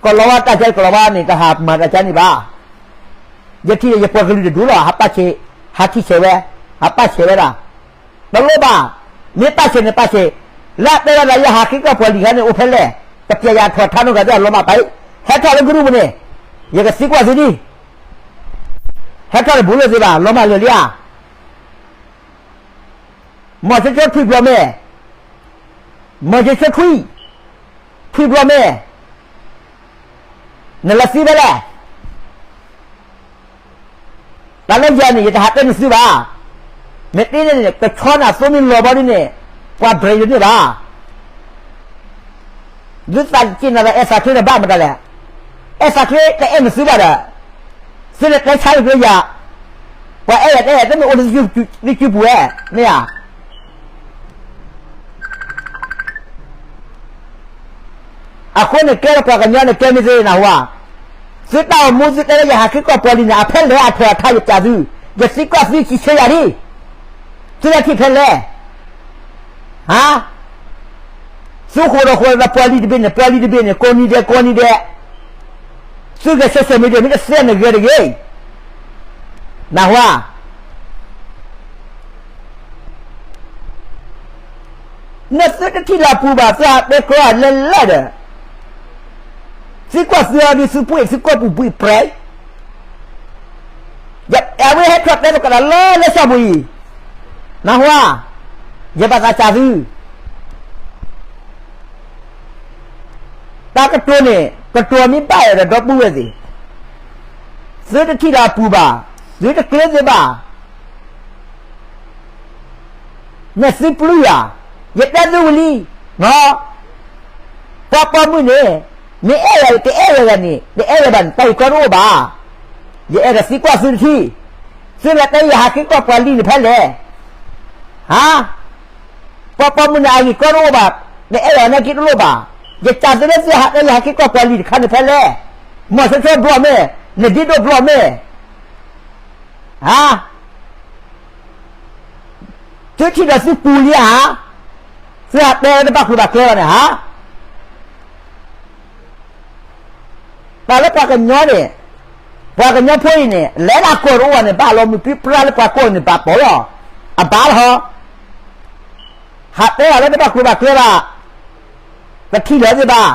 ကလီၤဝါတၢ်ကဲ ကလီၤဝါန့ၣ် တဟးမၤတၢ်ကဲန့ၣ်ဘၣ်. ယထံၣ်ယပှၤကလုာ်တဒူၣ်လီၤ ဟးပာ်ဆဲး, ဟးထံၣ်ဆဲးဝဲ, ဟးပာ်ဆဲးဝဲဒၣ်, တလိၣ်ဘၣ်, မ့ၢ်ပာ်ဆဲးန့ၣ်ပာ်ဆဲး, လၢအတဲဝဲဒၣ်ယဟးဃ့ကွၢ်ပှၤလံၤခါန့ၣ် အိၣ်ဖဲလဲၣ်, ကပျဲယၤအထီၣ်ထါနီၢ်ဂၤသ့ၣ်အလီၤမၢ်ပာ်အံၤ, ဟဲထီၣ်လၢကရူၢ်ပူၤန့ၣ်, ယကသံကွၢ်သုဒ်, ဟဲထီၣ်တဘူးလိာ်သ့ဘၣ် လီၤမၢ်လၢာ်လံဧါ. မီၤစိစိထွံၣ်ဘျီၣ်မဲာ်, မီၤစိစိထွံၣ်, ထွံၣ်ဘျီၣ်မဲာ်, နလဲၤသံဖဲလဲၣ်. တၢ်လၢယၤန့ၣ် ယတဟးတဲနသုဘၣ်. မ့ၢ်တ့န့ၣ် ကဆီနၤသိမ့ၢ်လီၤဘီဒ်န့ၣ် ပှၤ brand တန့ၢ်ဘၣ်. သုသးက့ၤနၤဒီးအဲၣ်သးချ့တဘၣ်မတၤလဲၣ်. အဲၣ်သးချ့တအဲၣ်နသုဘၣ်ဒီး သုလဲၤတဲဆါလၢယၤ, ပှၤအဲၣ်ယၤတအဲၣ်ယၤ တမ့ၢ်အိၣ်လၢသုစုပူၤဧါ, မ့ၢ်ဧါ. အဃိန့ၣ် ကဲလၢပှၤကညီန့ၣ် ကဲမ့ၢ်သ့နၢ်ဟူဧါ. သုတၢ်အိၣ်မူသုတဲလၢယဟးဃ့ကွၢ်ပှၤလံၤန့ၣ် အဖဲလဲၣ်အထီၣ်အထါယပျးသု, ယသံကွၢ်သုစံးဆၢယၤလံ. သုလဲၤထံၣ်ဖဲလဲၣ်. ဟါ, သုဃိးဒီးဃိးဒီးပှၤလံၤတဘ့ၣ်န့ၣ် ပှၤလံၤတဘ့ၣ်န့ၣ် ကိးနံၤဒဲး ကိးနံၤဒဲး, သုဂဲၤဆၢထၢၣ်မ့ၢ်တမ့ၢ်တသ့နဂဲၤတဂ့ၤ. နၢ်ဟူဧါ. နသုတထံၣ်လၢပူၤဘၣ် သုဟးတဲကျီလဲၤလဲၣ်ဒီး, သံကွၢ်သုအီၤဒ်သုပှ့ၤ သုကွၢ်ပူၤဘှံးပြဲး, အဝဲဟဲထီၣ်တဲပကဒၣ်လၢလၢဆၣ်ပူၤအံၤ, နၢ်ဟူဧါ, ယဘၣ်သးစၢ်သု တၢ်ကတိၤန့ၣ် ကတိၤမ့ၢ်ဘၣ်ဒီးဒီပုၢ်ဝဲၢ်သ့ၣ်, သုတထံၣ်လၢအပူၤဘၣ်, သုတကျဲသ့ဘၣ်. နသုပျုၢ်ယၤ, ယတဲသုဝံၤလံ, ပှၤပိာ်မုၣ်န့ၣ်, မ့ၢ်အဲၣ်ယၤတအဲၣ်ယၤန့ၣ် တအဲၣ်ယၤဘၣ်န့ၣ် တၢ်အံၤကီတအိၣ်ဘၣ်. ယအဲၣ်ဒိးသံကွၢ်သုတထံၣ်, သုလဲၤတဲယဟးဃ့ကွၢ်ပှၤလံၤန့ၣ်ဖဲလဲၣ်. ဟါ, ပှၤပိာ်မုၣ်န့ၣ်အဂ့ၢ်ကီတအိၣ်ဘၣ်, တအဲၣ်ယၤနာ်က့တလိၣ်ဘၣ်. ယစံးသုလၢသုဟးတဲယဟးဃ့ကွၢ်ပှၤလံၤတခါန့ၣ်ဖဲလဲၣ်. မီၤစိစိဘျီၣ်မဲာ်, နဒ့ဒိၣ်ဘျီၣ်မဲာ်. ဟါ, သုထံၣ်ဒီးသုပူၤလံဧါ, သုဟးတဲတဘၣ်ဃုာ်ဘၣ်ကျဲဘၣ်န့ၣ်ဧါ. တၢ်လၢပှၤကညီန့ၣ်, ပှၤကညီဖိအံၤန့ၣ် လဲၤဒၣ်ကီၢ်တအိၣ်ဘၣ်န့ၣ် ဘၣ်လီၤမုၢ်ပြံပြါလၢပှၤကိးန့ၣ် ဘၣ်ပိာ်လီၤ. အဘၣ်လီၤ. ဟးတဲအီၤလၢတဘၣ်ဃုာ်ဘၣ်ကျဲဘၣ်, တထံၣ်လၢၤသ့ၣ်ဘၣ်.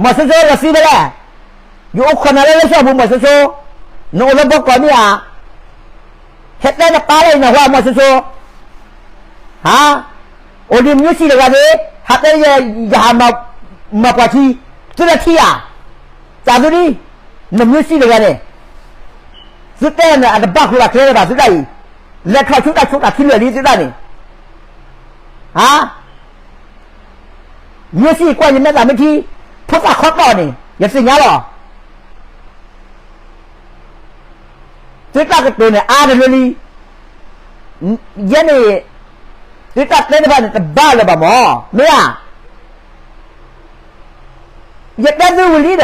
မီၤစိစိလဲၤသံဖဲလဲၣ်. ယအိၣ်ခိးနၤလၢလၢဆၣ်ပူၤ မီၤစိစိ, နအိၣ်လၢဘီကီးမ့ၢ်ဧါ. ဟဲတဲနပၢ်လၢအံၤနၢ်ဟူဧါ မီၤစိစိ. ဟါ, အိၣ်ဒံးမၠိစံးတဂၤန့ၣ်, ဟးတဲယဟးမၤပှၤထံ, သုလဲၤထံၣ်ဧါ. စံးသုဒ်, နမၠိစံးတဂၤန့ၣ်, သုတဲန့ၣ် အတဘၣ်ဃုာ်ဘၣ်ကျဲလၢၤဘၣ်သုတၢ်အံၤ, လဲၤထီၣ်ဆူတၢ်ဆိးတၢ်ထံလၢာ်လံသုတၢ်န့ၣ်. ဟါ, မၠိစံးကွၢ်ယမဲာ်သးမ့ၢ်ထံ, ဖိသၣ်ခီတီၢ်န့ၣ် ယသ့ၣ်ညါလီၤ. သုတၢ်ကတိၤန့ၣ် အါတလၢလံ. ယဲန့ၣ်, သုတၢ်တဲတဖၣ်န့ၣ် တဘၣ်လၢၤဘၣ်မၢ်, မ့ၢ်ဧါ. ယတဲသုဝံၤလံဒီး,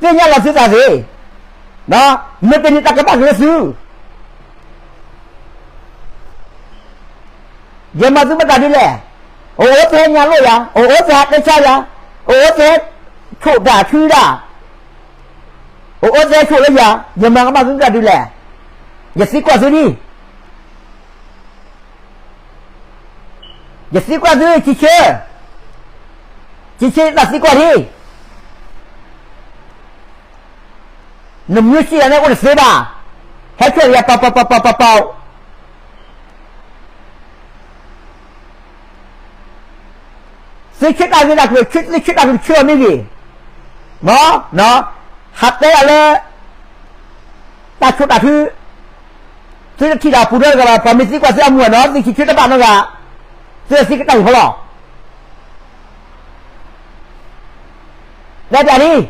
သ့ၣ်ညါလီၤသုသးသ့, မ့ၢ်တန့ၢ်တၢ်ကဘၣ်က့ၤလၢသု, ယမၤသုမတၤဒ်လဲၣ်, အိၣ်အိၣ်သ့ဟဲညါလိၣ်ယၤ, အိၣ်အိၣ်သ့ဟဲတဲဆါယၤ, အိၣ်အိၣ်သ့ဟဲဆိၣ်တၢ်ထုဒၣ်, အိၣ်အိၣ်သ့ဟဲဆိၣ်လၢယၤ, ယမၤကမၣ်သုမတၤဒ်လဲၣ်, ယသံကွၢ်သုဒံး ယသံကွၢ်သု ဆံဆၢ, ဆံဆၢတၢ်သံကွၢ်ဒံး, နမၢဆံၣ်ယၤန့ၣ်အိၣ်တသ့ဘၣ်, ဟဲဆှၢယၤပၤပၤပၤပၤပၤပၤ, သုဆၢတၢ်ဂ့ၢ်တၢ်ကျိၤ သုဆၢတၢ်ဂ့ၢ်တဆၢအီၤမ့ၢ်ဂ့ၤ, မ့ၢ်, ဟးတဲယၤလၢ တၢ်ဆိၣ်တၢ်ထု, သုတထံၣ်လၢအပူၤနီတဂၤဘၣ်, ပှၤမ့ၢ်သံကွၢ်သုအမုာ်နီၤ သုဆံဆၢတဘၣ်နီတဂၤ, သုသံကတၢၢ်အံၤဖီလီၤ, တဲပၠးဒံး,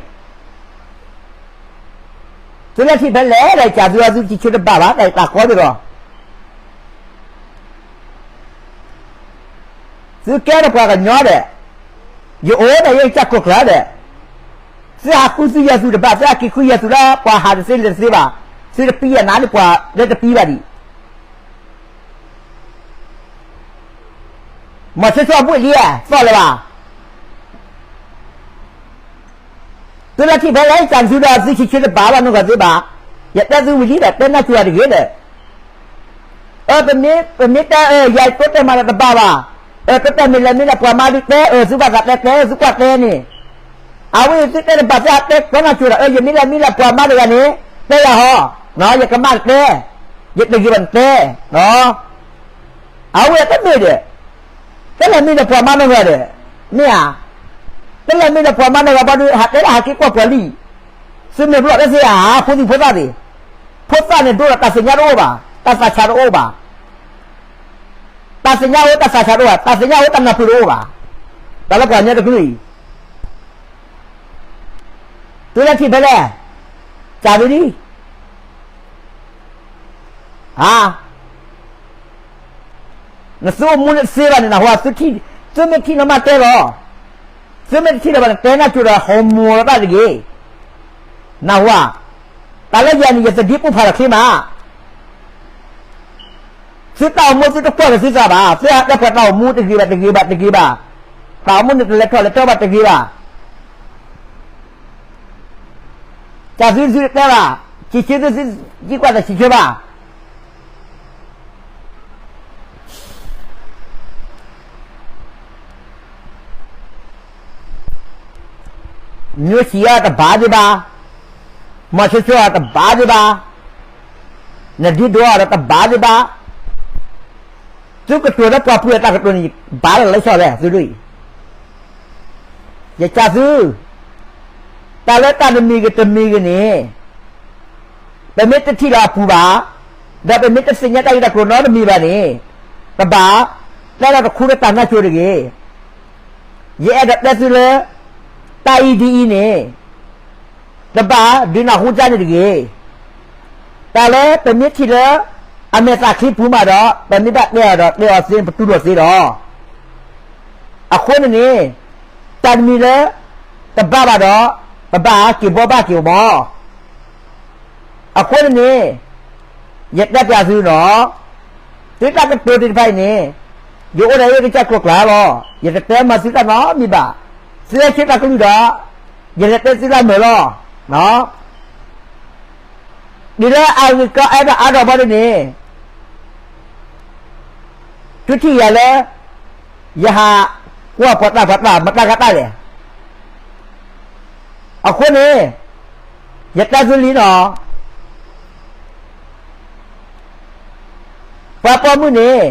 သုလၢထံၣ်ဖဲလဲၣ်ဒီး ကးသုအသုဆံဆၢတဘၣ်ဘၣ် တၢ်အံၤတၢ်ကီဒ်ဒီး သုကဲထီၣ်ပှၤကညီဒီး, ယအိၣ်ဒီးယကစၢ်ကျိၤကျါဒီး, သုဟးဃုသုယဲၢ်သုတဘၣ်, သုဟးက့ၤဃုယဲၢ်သုလၢပှၤဟးတသ့လဲၤတသ့ဘၣ်, သုတပံယဲၢ်နၤလၢပှၤလၢတပံဘၣ်ဒံး, မၤဆိဆိအဘှ့ၣ်လံ, သီၣ်လၢၤဘၣ် သုလၢထံၣ်ဖဲလဲၣ် ကးသုဒီးသုဆံဆၢတဘၣ်ဘၣ်နီၢ်ဂၤသ့ဘၣ်, ယတဲသုဝံၤလံဒီး တဲနၢ်စူၤတဂ့ၤဒီး, ပမ့ၢ်တဲအၢ ယၤတိတဲမၤဒီးတဘၣ်ဘၣ်, တိတဲမ့ၢ်လဲၤမ့ၢ်လၢပှၤမါဒုးတဲအၢ သုဘၣ်သးတဲတဲ သုကွၢ်တဲန့ၣ်, အဝဲအံၤသုတဲတဘၣ် သုဟးတဲကီနၢ်စူၤဒီး အၢ ယမ့ၢ်လဲၤမ့ၢ်လၢပှၤမါတဂၤန့ၣ် တဲယၤဟီ, ယကမၣ်တတဲ, ယတဂ့ၤဘၣ်နတဲ အဝဲတမ့ၢ်ဒီး, တလဲၤမ့ၢ်ဒီးပှၤမါနီၢ်ဂၤဒီး, မ့ၢ်ဧါ, တလဲၤမ့ၢ်ဒီးပှၤမါနီၢ်ဂၤဘၣ်ဒီး ဟးတဲလၢဟးက့ၤကွၢ်ပှၤလံ, သုမ့ၢ်ဘျီၣ်လၢသ့ဧါ ဖိသၣ်ဖိသၣ်သ့ၣ်, ဖိသၣ်န့ၣ်ဒိဒီးတၢ်သ့ၣ်ညါတအိၣ်ဘၣ်, တၢ်သးဆးတအိၣ်ဘၣ်, တၢ်သ့ၣ်ညါအိၣ်တၢ်သးဆးတအိၣ်ဘၣ်, တၢ်သ့ၣ်ညါအိၣ်တၢ်နၢ်ပၢၢ်တအိၣ်ဘၣ်, တၢ်လၢပှၤကညီတကလုာ်အံၤ သုလၢထံၣ်ဖဲလဲၣ်, ကးသုဒံး, ဧါ, နသုအိၣ်မူန့ၣ်တသ့ဘၣ်န့ၣ် နဟူဧါ, သုမ့ၢ်ထံၣ်နီၢ်မးတဲလီၤ, သုမ့ၢ်တထံၣ်လၢၤဘၣ်န့ၣ် တဲနၢ်စူၤဒီး ဟီမီၤလီၤတၢ်တဂ့ၤ, နဟူဧါ, တၢ်လၢယၤန့ၣ် ယသဒံးပူၤဖးလီၤချ့မး သုတၢ်အိၣ်မူသုတကွၢ်လၢသုသးဘၣ်, သုဟးတဲပှၤတၢ်အိၣ်မူတဂ့ၤဘၣ် တဂ့ၤဘၣ် တဂ့ၤဘၣ်, တၢ်အိၣ်မူန့ၣ်တလဲၤထီၣ်လဲၤထီဘၣ်တဂ့ၤဘၣ်, တၢ်သုသုတတဲဘၣ်, ဆံးဆၢသုသု ယံၤကွၢ်တၢ်ဆံးဆၢဘၣ် မျိုးဆံးအတဘၣ်ဒံးဘၣ်, မၤဆိဆိအတဘၣ်ဒံးဘၣ်, နဒုးဒိးအီၤဒီးတဘၣ်ဒံးဘၣ်, သုကတိၤလၢပှၤပှ့ၤအတၢ်ကတိၤန့ၣ် ဘၣ်လၢလၢဆီလဲၣ် သုဒ်အံၤ, ယကးသု, တၢ်လၢတၢ်တမံၤဂ့ၤတမံၤဂ့ၤန့ၣ် ပမ့ၢ်တထံၣ်လၢအပူၤဘၣ်, ဒီးပမ့ၢ်တသ့ၣ်ညါတၢ်ဂ့ၢ်တၢ်ကျိၤနီတမံၤဘၣ်န့ၣ်, တဘၣ်, တဲလီၤတခူလၢတၢ်နၢ်ကၠိတဂ့ၤ, ယအဲၣ်ဒိးတဲသုလၢ တၢ်အံၤဒ်အံၤန့ၣ်, တဘၣ်ဒုးနၢ်ဟူဒ်န့ၣ်တဂ့ၤ, တၢ်လၢပမ့ၢ်ထံၣ်လၢ အမဲာ်သးချံပူၤမးဒီး ပမ့ၢ်ဘၣ်တဲအီၤဒီးတဲအီၤသ့ ပတူၢ်လိာ်သ့ဒီး အဃိန့ၣ်န့ၣ်, တၢ်တမံၤလၢ တဘၣ်ဘၣ်ဒီး ပဘၣ်က့ၤဘှီဘၣ်က့ၤအီၤမး, အဃိန့ၣ်န့ၣ်, ယတဲပျးသုနီၤ, သုတၢ်ကတိၤသ့ၣ်တဖၣ်အံၤန့ၣ်, ယအိၣ်ဒီးယကစၢ်ကျိၤကျါလီၤ, ယတတဲမၤသုတၢ်နီတမံၤဘၣ်, သုဟဲဆၢတၢ်ကလုၢ်ဒီး, ယလဲၤတဲသုလၢအမုာ်လီၤ. ဒ်လၢအဂ့ၢ်ကီအဲၣ်ဒိးအါထီၣ်ဘၣ်ဒ်န့ၣ်, သုထံၣ်ယၤလၢ ယဟးကွၢ်ပှၤတၢ်ပှၤတၢ် မတၤကတၢ်လဲၣ်. အဃိန့ၣ်, ယတဲသုလံနီၤ, ပှၤပိာ်မုၣ်န့ၣ်,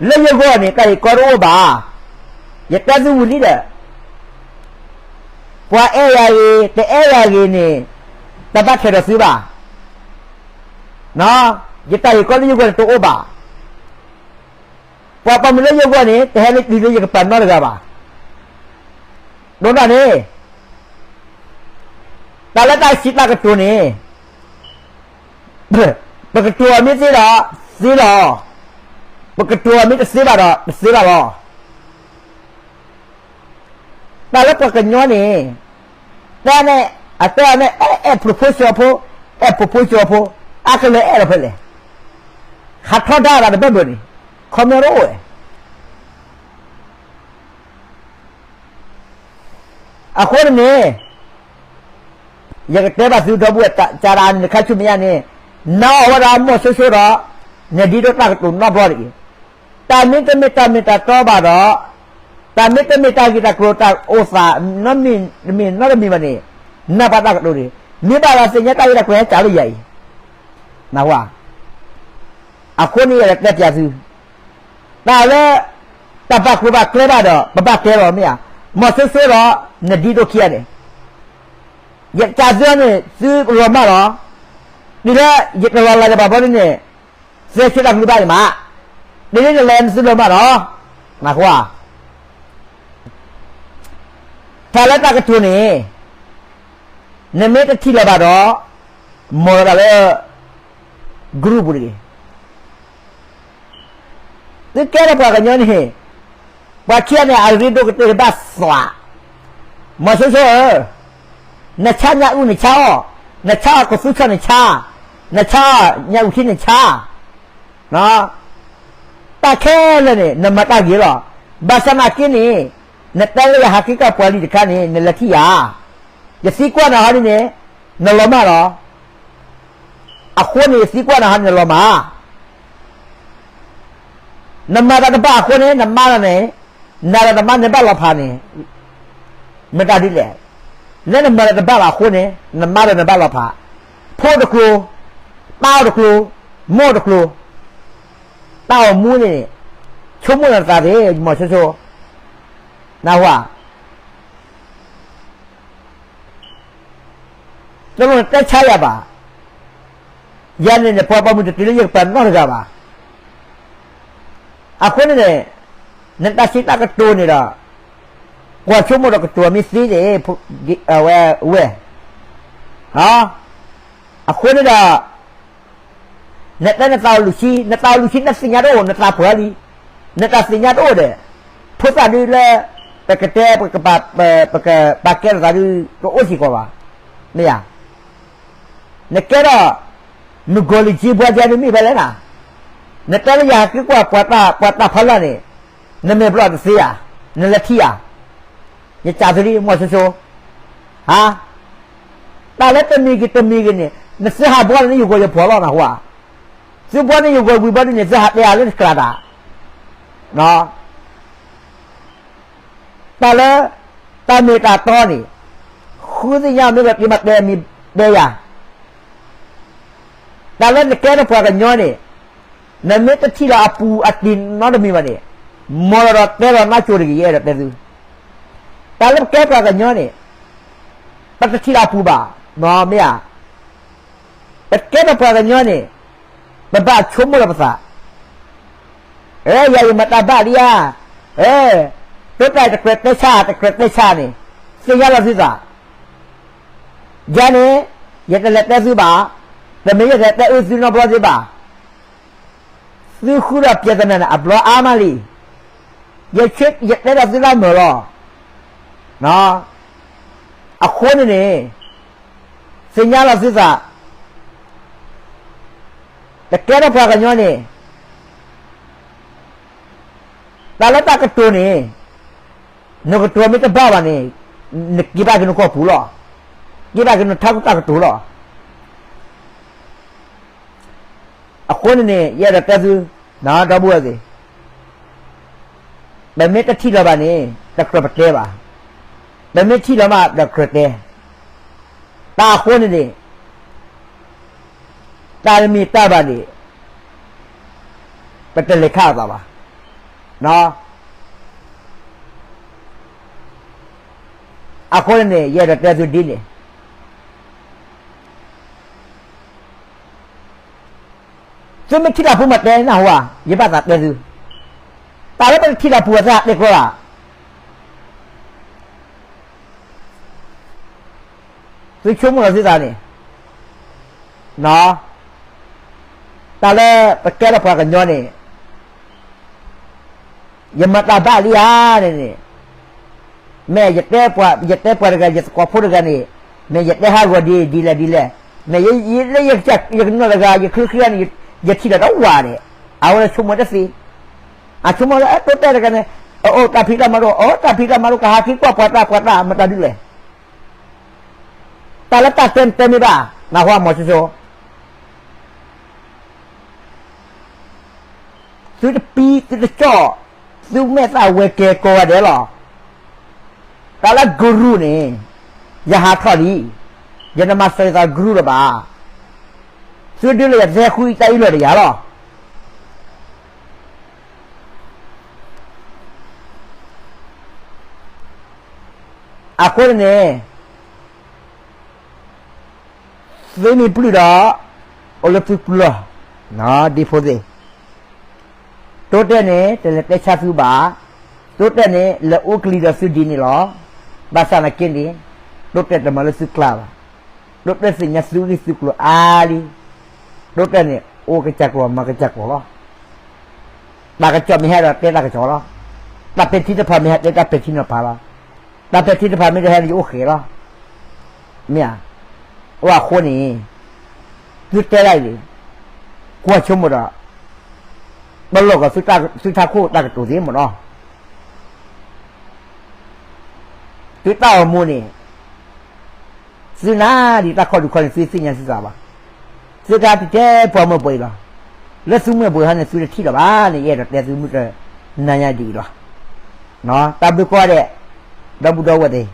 လၢယဂီၢ်န့ၣ် တၢ်ဂ့ၢ်ကီတအိၣ်ဘၣ်, ယတဲသုဝံၤလံဒီး, ပှၤအဲၣ်ယၤဂ့ၤ တအဲၣ်ယၤဂ့ၤန့ၣ်, တဘၣ်ထဲးဒီးသုဘၣ်. ယတၢ်ဂ့ၢ်ကီလၢယဂီၢ်န့ၣ်တအိၣ်ဘၣ်. ပှၤပိာ်မုၣ်လၢယဂီၢ်န့ၣ် တဟဲလၢတုၤလၢယကပၤနီတဂၤဘၣ်. ဒိၣ်ဒၣ်န့ၣ်, တၢ်လၢတၢ်စံးတၢ်ကတိၤန့ၣ်, ပကတိၤအီၤမ့ၢ်သ့ဒီး, သ့လီၤ. ပကတိၤအီၤမ့ၢ်တသ့ဘၣ်ဒီး တသ့ဘၣ်လီၤ. တၢ်လၢပှၤကညီန့ၣ်, တဲန့ၣ်, အတဲအီၤန့ၣ် အဲၣ် အဲၣ် proposal ဖိ, အဲၣ် proposal ဖိ, အါကလဲၤအဲၣ်လီၤဖဲလဲၣ်, ဟးထီဒါတၢ်တဘၢၣ်ဘၢၣ်န့ၣ်, ခီမီတအိၣ်ဝဲ. အဃိန့ၣ်န့ၣ် ယကတဲဘၣ်သုဒီပုၢ်ဝဲၢ် ကးဒးန့ၣ် နခါဆူမဲာ်ညါန့ၣ် နအီၣ်ဝဲဒၣ်မိၢ်ဆိဆိဒီး နဒ်ဒိၣ်တၢ်ကတိၤနီတဘျီတဂ့ၤ. တၢ်မ့တမ့ၢ်တၢ်မ့ၢ်တၢ်တီဘၣ်ဒီး တၢ်မ့တမ့ၢ်တၢ်ဂ့ၢ်တၢ်ကျိၤတၢ်အိၣ်သး နီတမံၤနီတမံၤဘၣ်န့ၣ် နၢ်ပၢၢ်တၢ်ကတိၤတဂ့ၤ. မ့ၢ်ဘၣ်ဒီးသ့ၣ်ညါတၢ်ဂ့ၢ်တၢ်ကျိၤဟဲကးလၢယၤအံၤ နၢ်ဟူဧါ. အဃိန့ၣ်ယအဲၣ်ဒိးတဲပျးသု တၢ်လၢ တၢ်ဘၣ်ကျိၤဘၣ်ကျဲဘၣ်ဒီး ပဘၣ်တဲလီၤမ့ၢ်ဧါ. မိၢ်ဆိဆိဒီး နဒ်ဒိၣ်ခံဂၤန့ၣ် ယကးသုန့ၣ် သုလီၤမၢ်လီၤ. တုၤလၢယတလီၤလးဒံးဘၣ်ဘီဒ်န့ၣ် သဲဆၢတၢ်ကလုၢ်ဘၣ်အံၤမး, တုၤလၢနလဲၤသုလီၤမၢ်လီၤ. နၢ်ဟူဧါ. တၢ်လၢတၢ်ကတိၤန့ၣ် နမ့ၢ်တထံၣ်လၢၤဘၣ်ဒီး မ်လီၤတၢ်လၢ group ပူၤတဂ့ၤ. သုကဲထီၣ်ပှၤကညီန့ၣ် ပှၤခံဂၤန့ၣ် အရ့ဒိၣ်ကတၢၢ်တဘၣ်သွး, မိၢ်ဆိဆိဧၢ, နဆါညၣ်အုၣ်နဆါအီၣ်, နဆါအီၣ်ကသူဆီၣ်နဆါ, နဆါအီၣ်ညၣ်အုၣ်ထံနဆါ, တၢ်ခဲလၢာ်န့ၣ် နမၤတၢ်ဂ့ၤလီၤ. ဘၣ်ဆၣ်နာ်က့န့ၣ် နတဲလၢယဟးဃ့ကၢ်ပှၤလံၤတခါန့ၣ် နလဲၤထံၣ်ယၤ, ယသံကွၢ်နၤဟီဒ်န့ၣ် နလီၤမၢ်လီၤ. အဃိန့ၣ် ယသံကွၢ်နၤဟီန့ၣ် နလီၤမၢ် နမၤတၢ်တဘၣ်အဃိန့ၣ် နမါလီၤန့ၣ်, နၤဒီးနမါန့ၣ်ဘၣ်လီၤဖးန့ၣ်, မတၤဒ်လဲၣ်. လၢနမၤတၢ်တဘၣ်ဘၣ်အဃိန့ၣ် နမါဒီးနဘၣ်လီၤဖး, ဖိတကျိၤ, ပၢ်အိၣ်တကျိၤ, မိၢ်အိၣ်တကျိၤ, တၢ်အိၣ်မူန့ၣ် ဆိကမိၣ်နသးသ့ မိၢ်ဆိဆိ, နၢ်ဟူဧါ. တလိၣ်နတဲဆါယၤဘၣ်. ယၤန့ၣ်န့ၣ် ပှၤပိာ်မုၣ်တတုၤလၢယကပၤနီတဂၤဘၣ်. အဃိန့ၣ်န့ၣ် နတၢ်စံးတၢ်ကတိၤန့ၣ်ဒီး ကွၢ်ဆိကမိၣ်ဒီးကတိၤမ့ၢ်သ့န့ၣ် ဝဲ, အဃိန့ၣ်ဒီး နတဲနသးအိၣ်လွံၢ်ဆံ, နသးအိၣ်လွံၢ်ဆံ နသ့ၣ်ညါတအိၣ်, နသးပှၢ်လံ, နတၢ်သ့ၣ်ညါတအိၣ်ဒီး ဖိသၣ်ဒုလၢ ပကတဲ ပကပာ်ကဲလိာ်သးဒု တအိၣ်စ့ၢ်ကီးဘၣ်. မ့ၢ်ဧါ. နကဲထီၣ် မုၣ်ကီၤလံၢ်က့ဘှါကဲဒုမ့ၢ်ဖဲလဲၣ်နၤ, နတဲလၢယဟးဃ့ကွၢ်ပှၤတၢ်ဖီလာ်န့ၣ် နမဲာ်ဘျီၣ်တသ့ဧါ, နလဲၤထံၣ်ဧါ, ယစံးသုလံ မိၢ်ဆိဆိ, ဟါ, တၢ်လၢတမံၤဂ့ၤတမံၤဂ့ၤန့ၣ် နသုဟးဘှီန့ၣ် ယဂီၢ်ယဖှီၣ်လီၤ နၢ်ဟူဧါ. သုဘှီန့ၣ်ယဂီၢ်ဝံၤဘျီဒ်န့ၣ် သုဟးတဲအါလၢတကျးတၢ် တၢ်လၢ တၢ်မ့ၢ်တၢ်တီန့ၣ် ဃုသ့ၣ်ညါမ့ၢ်ဒီးက့ၤမၤတဲမံၤတဲယၤ, တၢ်လၢနကဲထီၣ်ပှၤကညီန့ၣ် နမ့ၢ်တထံၣ်လီၤအပူၤအတံၢ်နီတမံၤဘၣ်န့ၣ် မ်လီၤဒီးတဲလီၤနါစိၤတဂ့ၤ ယအဲၣ်ဒိးတဲသု, တၢ်လၢပကဲပှၤကညီန့ၣ် ပတထံၣ်လီၤအပူၤဘၣ်, မ့ၢ်ဧါ. ပကဲထီၣ်ပှၤကညီန့ၣ် ပဘၣ်ဆိကမိၣ်လီၤပသး အဲ ယၤယမၤတၢ်ဘၣ်လံဧါ, အဲ တိတၢ်တကြၢးတဲဆါ တကြၢးတဲဆါန့ၣ် သ့ၣ်ညါလီၤသုသး, ယၤန့ၣ် ယတလဲၤတဲသုဘၣ်, တမ့ၢ်ယတတဲအၢသုနီတဘျီသ့ဘၣ်, သုဃုဒီးပြဿနာန့ၣ် အဘျီအါမးလံ, ယဆၢ ယတဲဒီးသုလၢမုာ်လီၤ, အဃိန့ၣ်န့ၣ် သ့ၣ်ညါလီၤသုသး, ပကဲထီၣ်ပှၤကညီန့ၣ် တၢ်လၢတၢ်ကတိၤန့ၣ် နကတိၤမ့ၢ်တဘၣ်ဘၣ်န့ၣ် နက့ၤဘၣ်က့ၤနကီၢ်ပူၤလီၤ, က့ၤဘၣ်က့ၤနထးခိၣ်တၢ်ကတိၤလီၤ. အဃိန့ၣ်န့ၣ် ယအဲၣ်ဒိးတဲသု ဒီပုၢ်ဝဲၢ်သ့ၣ်, ပမ့ၢ်တထံၣ်လီၤဘၣ်န့ၣ် တကြၢးပတဲဘၣ်, ပမ့ၢ်ထံၣ်လီၤမး တကြၢးတဲ, တၢ်အဃိန့ၣ်န့ၣ် တၢ်တမံၤတၢ်ဘၣ်န့ၣ် ပတလဲၤခးအသးဘၣ်. အဃိန့ၣ်န့ၣ် ယအဲၣ်ဒိးတဲသုဒ်န့ၣ်, သုမ့ၢ်ထံၣ်တၢ်ဖိမ့ၢ်တဲနၢ်ဟူဧါ, ယဘၣ်သးတဲသု, တၢ်လၢပတထံၣ်တၢ်ဖိဘၣ် သုဟးတဲကျီဘၣ် သုဆိကမိၣ်လီၤသုသးန့ၣ်, တၢ်လၢပကဲထီၣ်ပှၤကညီန့ၣ် ယမၤတၢ်ဘၣ်လံဧါန့ၣ်န့ၣ်, မ့ၢ်ယတဲပှၤ ယတဲပှၤတဂၤ ယသကိးဖိတဂၤန့ၣ် မ့ၢ်ယတဲဟးဂီၤဒ်ဒ်လဲၣ်ဒ်လဲၣ်, မ့ၢ်ယလၢယကနီၣ်တဂၤ ယချုးချ့န့ၣ် ယထံၣ်လီၤတဝၤဒဲး, အဝဲလၢဆိကမိၣ်တသ့, အဆိကမိၣ်လၢအတိတဲတဂၤန့ၣ်, အအိၣ်တၢ်ဖံးတၢ်မၤတအိၣ်, အအိၣ်တၢ်ဖံးတၢ်မၤတအိၣ် ကဟးက့ၤကွၢ်ပှၤတၢ်ပှၤတၢ်မတၤဒ်လဲၣ်, တၢ်လၢတၢ်တဲမတဲမ့ၢ်ဘၣ်, နၢ်ဟူမီၤစိစိ သုတပံ သုတကၠီၣ်, သုမဲာ်သၣ်ဝဲၤကဲၤကိးဂၤဒဲးလီၤ. တၢ်လၢ group န့ၣ် ယဟးထီၣ်လံ, ယနမၤစၢၤယသး group လၢၤဘၣ်. သုဒုးလၢယသဲဃုအံၤတၢ်အံၤလီၤတယၤလီၤ. အဃိန့ၣ် သုမ့ၢ်ပျုၢ်ဒီး အိၣ်လၢသုပျီၢ်, ဒ်ဖိသ့ၣ်, တိတဲန့ၣ် တလဲၤတဲဆါသုဘၣ်, တိတဲန့ၣ် လဲၤအိၣ်ကလံၤဒီးသုဒ်န့ၣ်လီၤ. ဘၣ်ဆၣ်သနာ်က့န့ၣ် တိတဲတမၤလၢသုကျါဘၣ်. တိတဲသ့ၣ်ညါသုဂ့ၢ်သုကျိၤအါလံ. တိတဲန့ၣ် အိၣ်ကစၢ်ကျိၤမၤကစၢ်ကျိၤလီၤ. တၢ်ကစီၣ်မ့ၢ်ဟဲဒီးတဲတၢ်ကစီၣ်လီၤ. တၢ်ပဲာ်ထံတဖၣ်မ့ၢ်ဟဲတဲတၢ်ပဲာ်ထံနီၤဖးလီၤ. တၢ်ပဲာ်ထံတဖၣ်မ့ၢ်တဟဲဒီးယအိၣ်ဃဲၤလီၤ. မ့ၢ်ဧါ. အဃိန့ၣ် သုတဲဒ်အံၤ, ကွၢ်ဆိကမိၣ်ဒီး ပလီၢ်ကီၢ်သုထးခိၣ်တၢ်ကတိၤသ့မ့ၢ်နီၤ. သုတၢ်အိၣ်မူန့ၣ် သုနၢ်ဒံးတၢ်ခီၣ်ဒုးခီၣ်န့ၣ် သုသ့ၣ်ညါသုသးဘၣ်. သုကဟဲတတဲပှၤမၢပှဲၤအံၤလီၤ. လၢသုမၢပှဲၤဟီန့ၣ် သုတထံၣ်လီၤဘၣ်န့ၣ် ယအဲၣ်ဒိးတဲသုမုၢ်တနၤညါဒ်အံၤလီၤ. တၢ်ဘျုးကိးဂၤဒဲး, ဒီပုၢ်ဒီဝဲၢ်သ့ၣ်,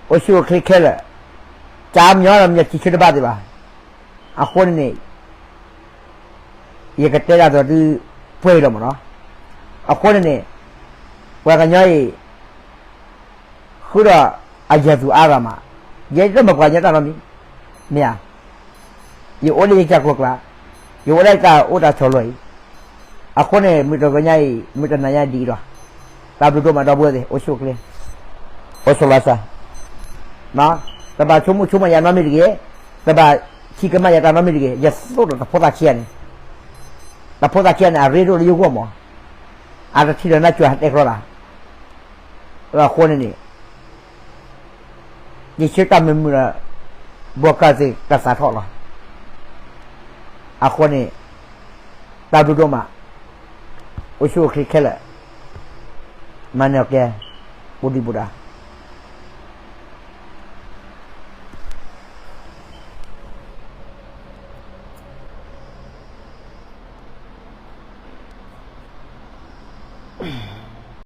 အိၣ်ဆူၣ်အိၣ်ချ့ခဲလၢာ်, ကၢ်မညီဒီးမညီထံဆၢတဘၣ်သ့ၣ်ဘၣ်. အဃိန့ၣ်န့ၣ် ယကတဲဒၣ်သိးဒုးပှဲၤအံၤလီၤမ့ၢ်နီၤ. အဃိန့ၣ်န့ၣ် ပှၤကညီအံၤ ဃုာ်ဒီးအယဲၢ်သူၣ်အါဂၤမး, ယဲယတမ့ၢ်ပှၤကညီတၢ်နီတမံၤ, မ့ၢ်ဧါ. ယအိၣ်လၢယကစၢ်ကျိၤကျါ, ယအိၣ်လၢယတၢ်အိၣ်တၢ်ဆိးလီၢ်အံၤ, အဃိန့ၣ် မုၢ်တနၤညါအံၤ မုၢ်တနၤညါဒ်အံၤလီၤ. တၢ်ဘျုးဒိၣ်မးဒီပုၢ်ဝဲၢ်သ့ၣ် အိၣ်ဆူၣ်အိၣ်ချ့, အိၣ်ဆိးလီၤစၢ်. တဘၣ်ဆိကမိၣ်ဆိကမးယၤနီတမံၤတဂ့ၤ, တဘၣ်ထံၣ်ကမၣ်ယၤတၢ်နီတမံၤတဂ့ၤ, ယသိၣ်ဒီးတဖိသၣ်ခံဂၤန့ၣ်, တဖိသၣ်ခံဂၤန့ၣ် အရ့ဒိၣ်လၢယဂီၢ်မး, အတထံၣ်ဒီးနၢ်ကၠီၤဟးတဲကျီလၢ်. အဃိန့ၣ်န့ၣ် ယဆၢတၢ်မုာ်မုာ်ဒီး ဘီကၢ်သ့ၣ်တၢ်သးထီၣ်လီၤ. အဃိန့ၣ် တၢ်ဘျုးဒိၣ်မး, အိၣ်ဆူၣ်အိၣ်ချ့ခဲလၢာ်, မၤန့ၢ်အီၤကဲ, ပူၤဒံးပူၤဒါ.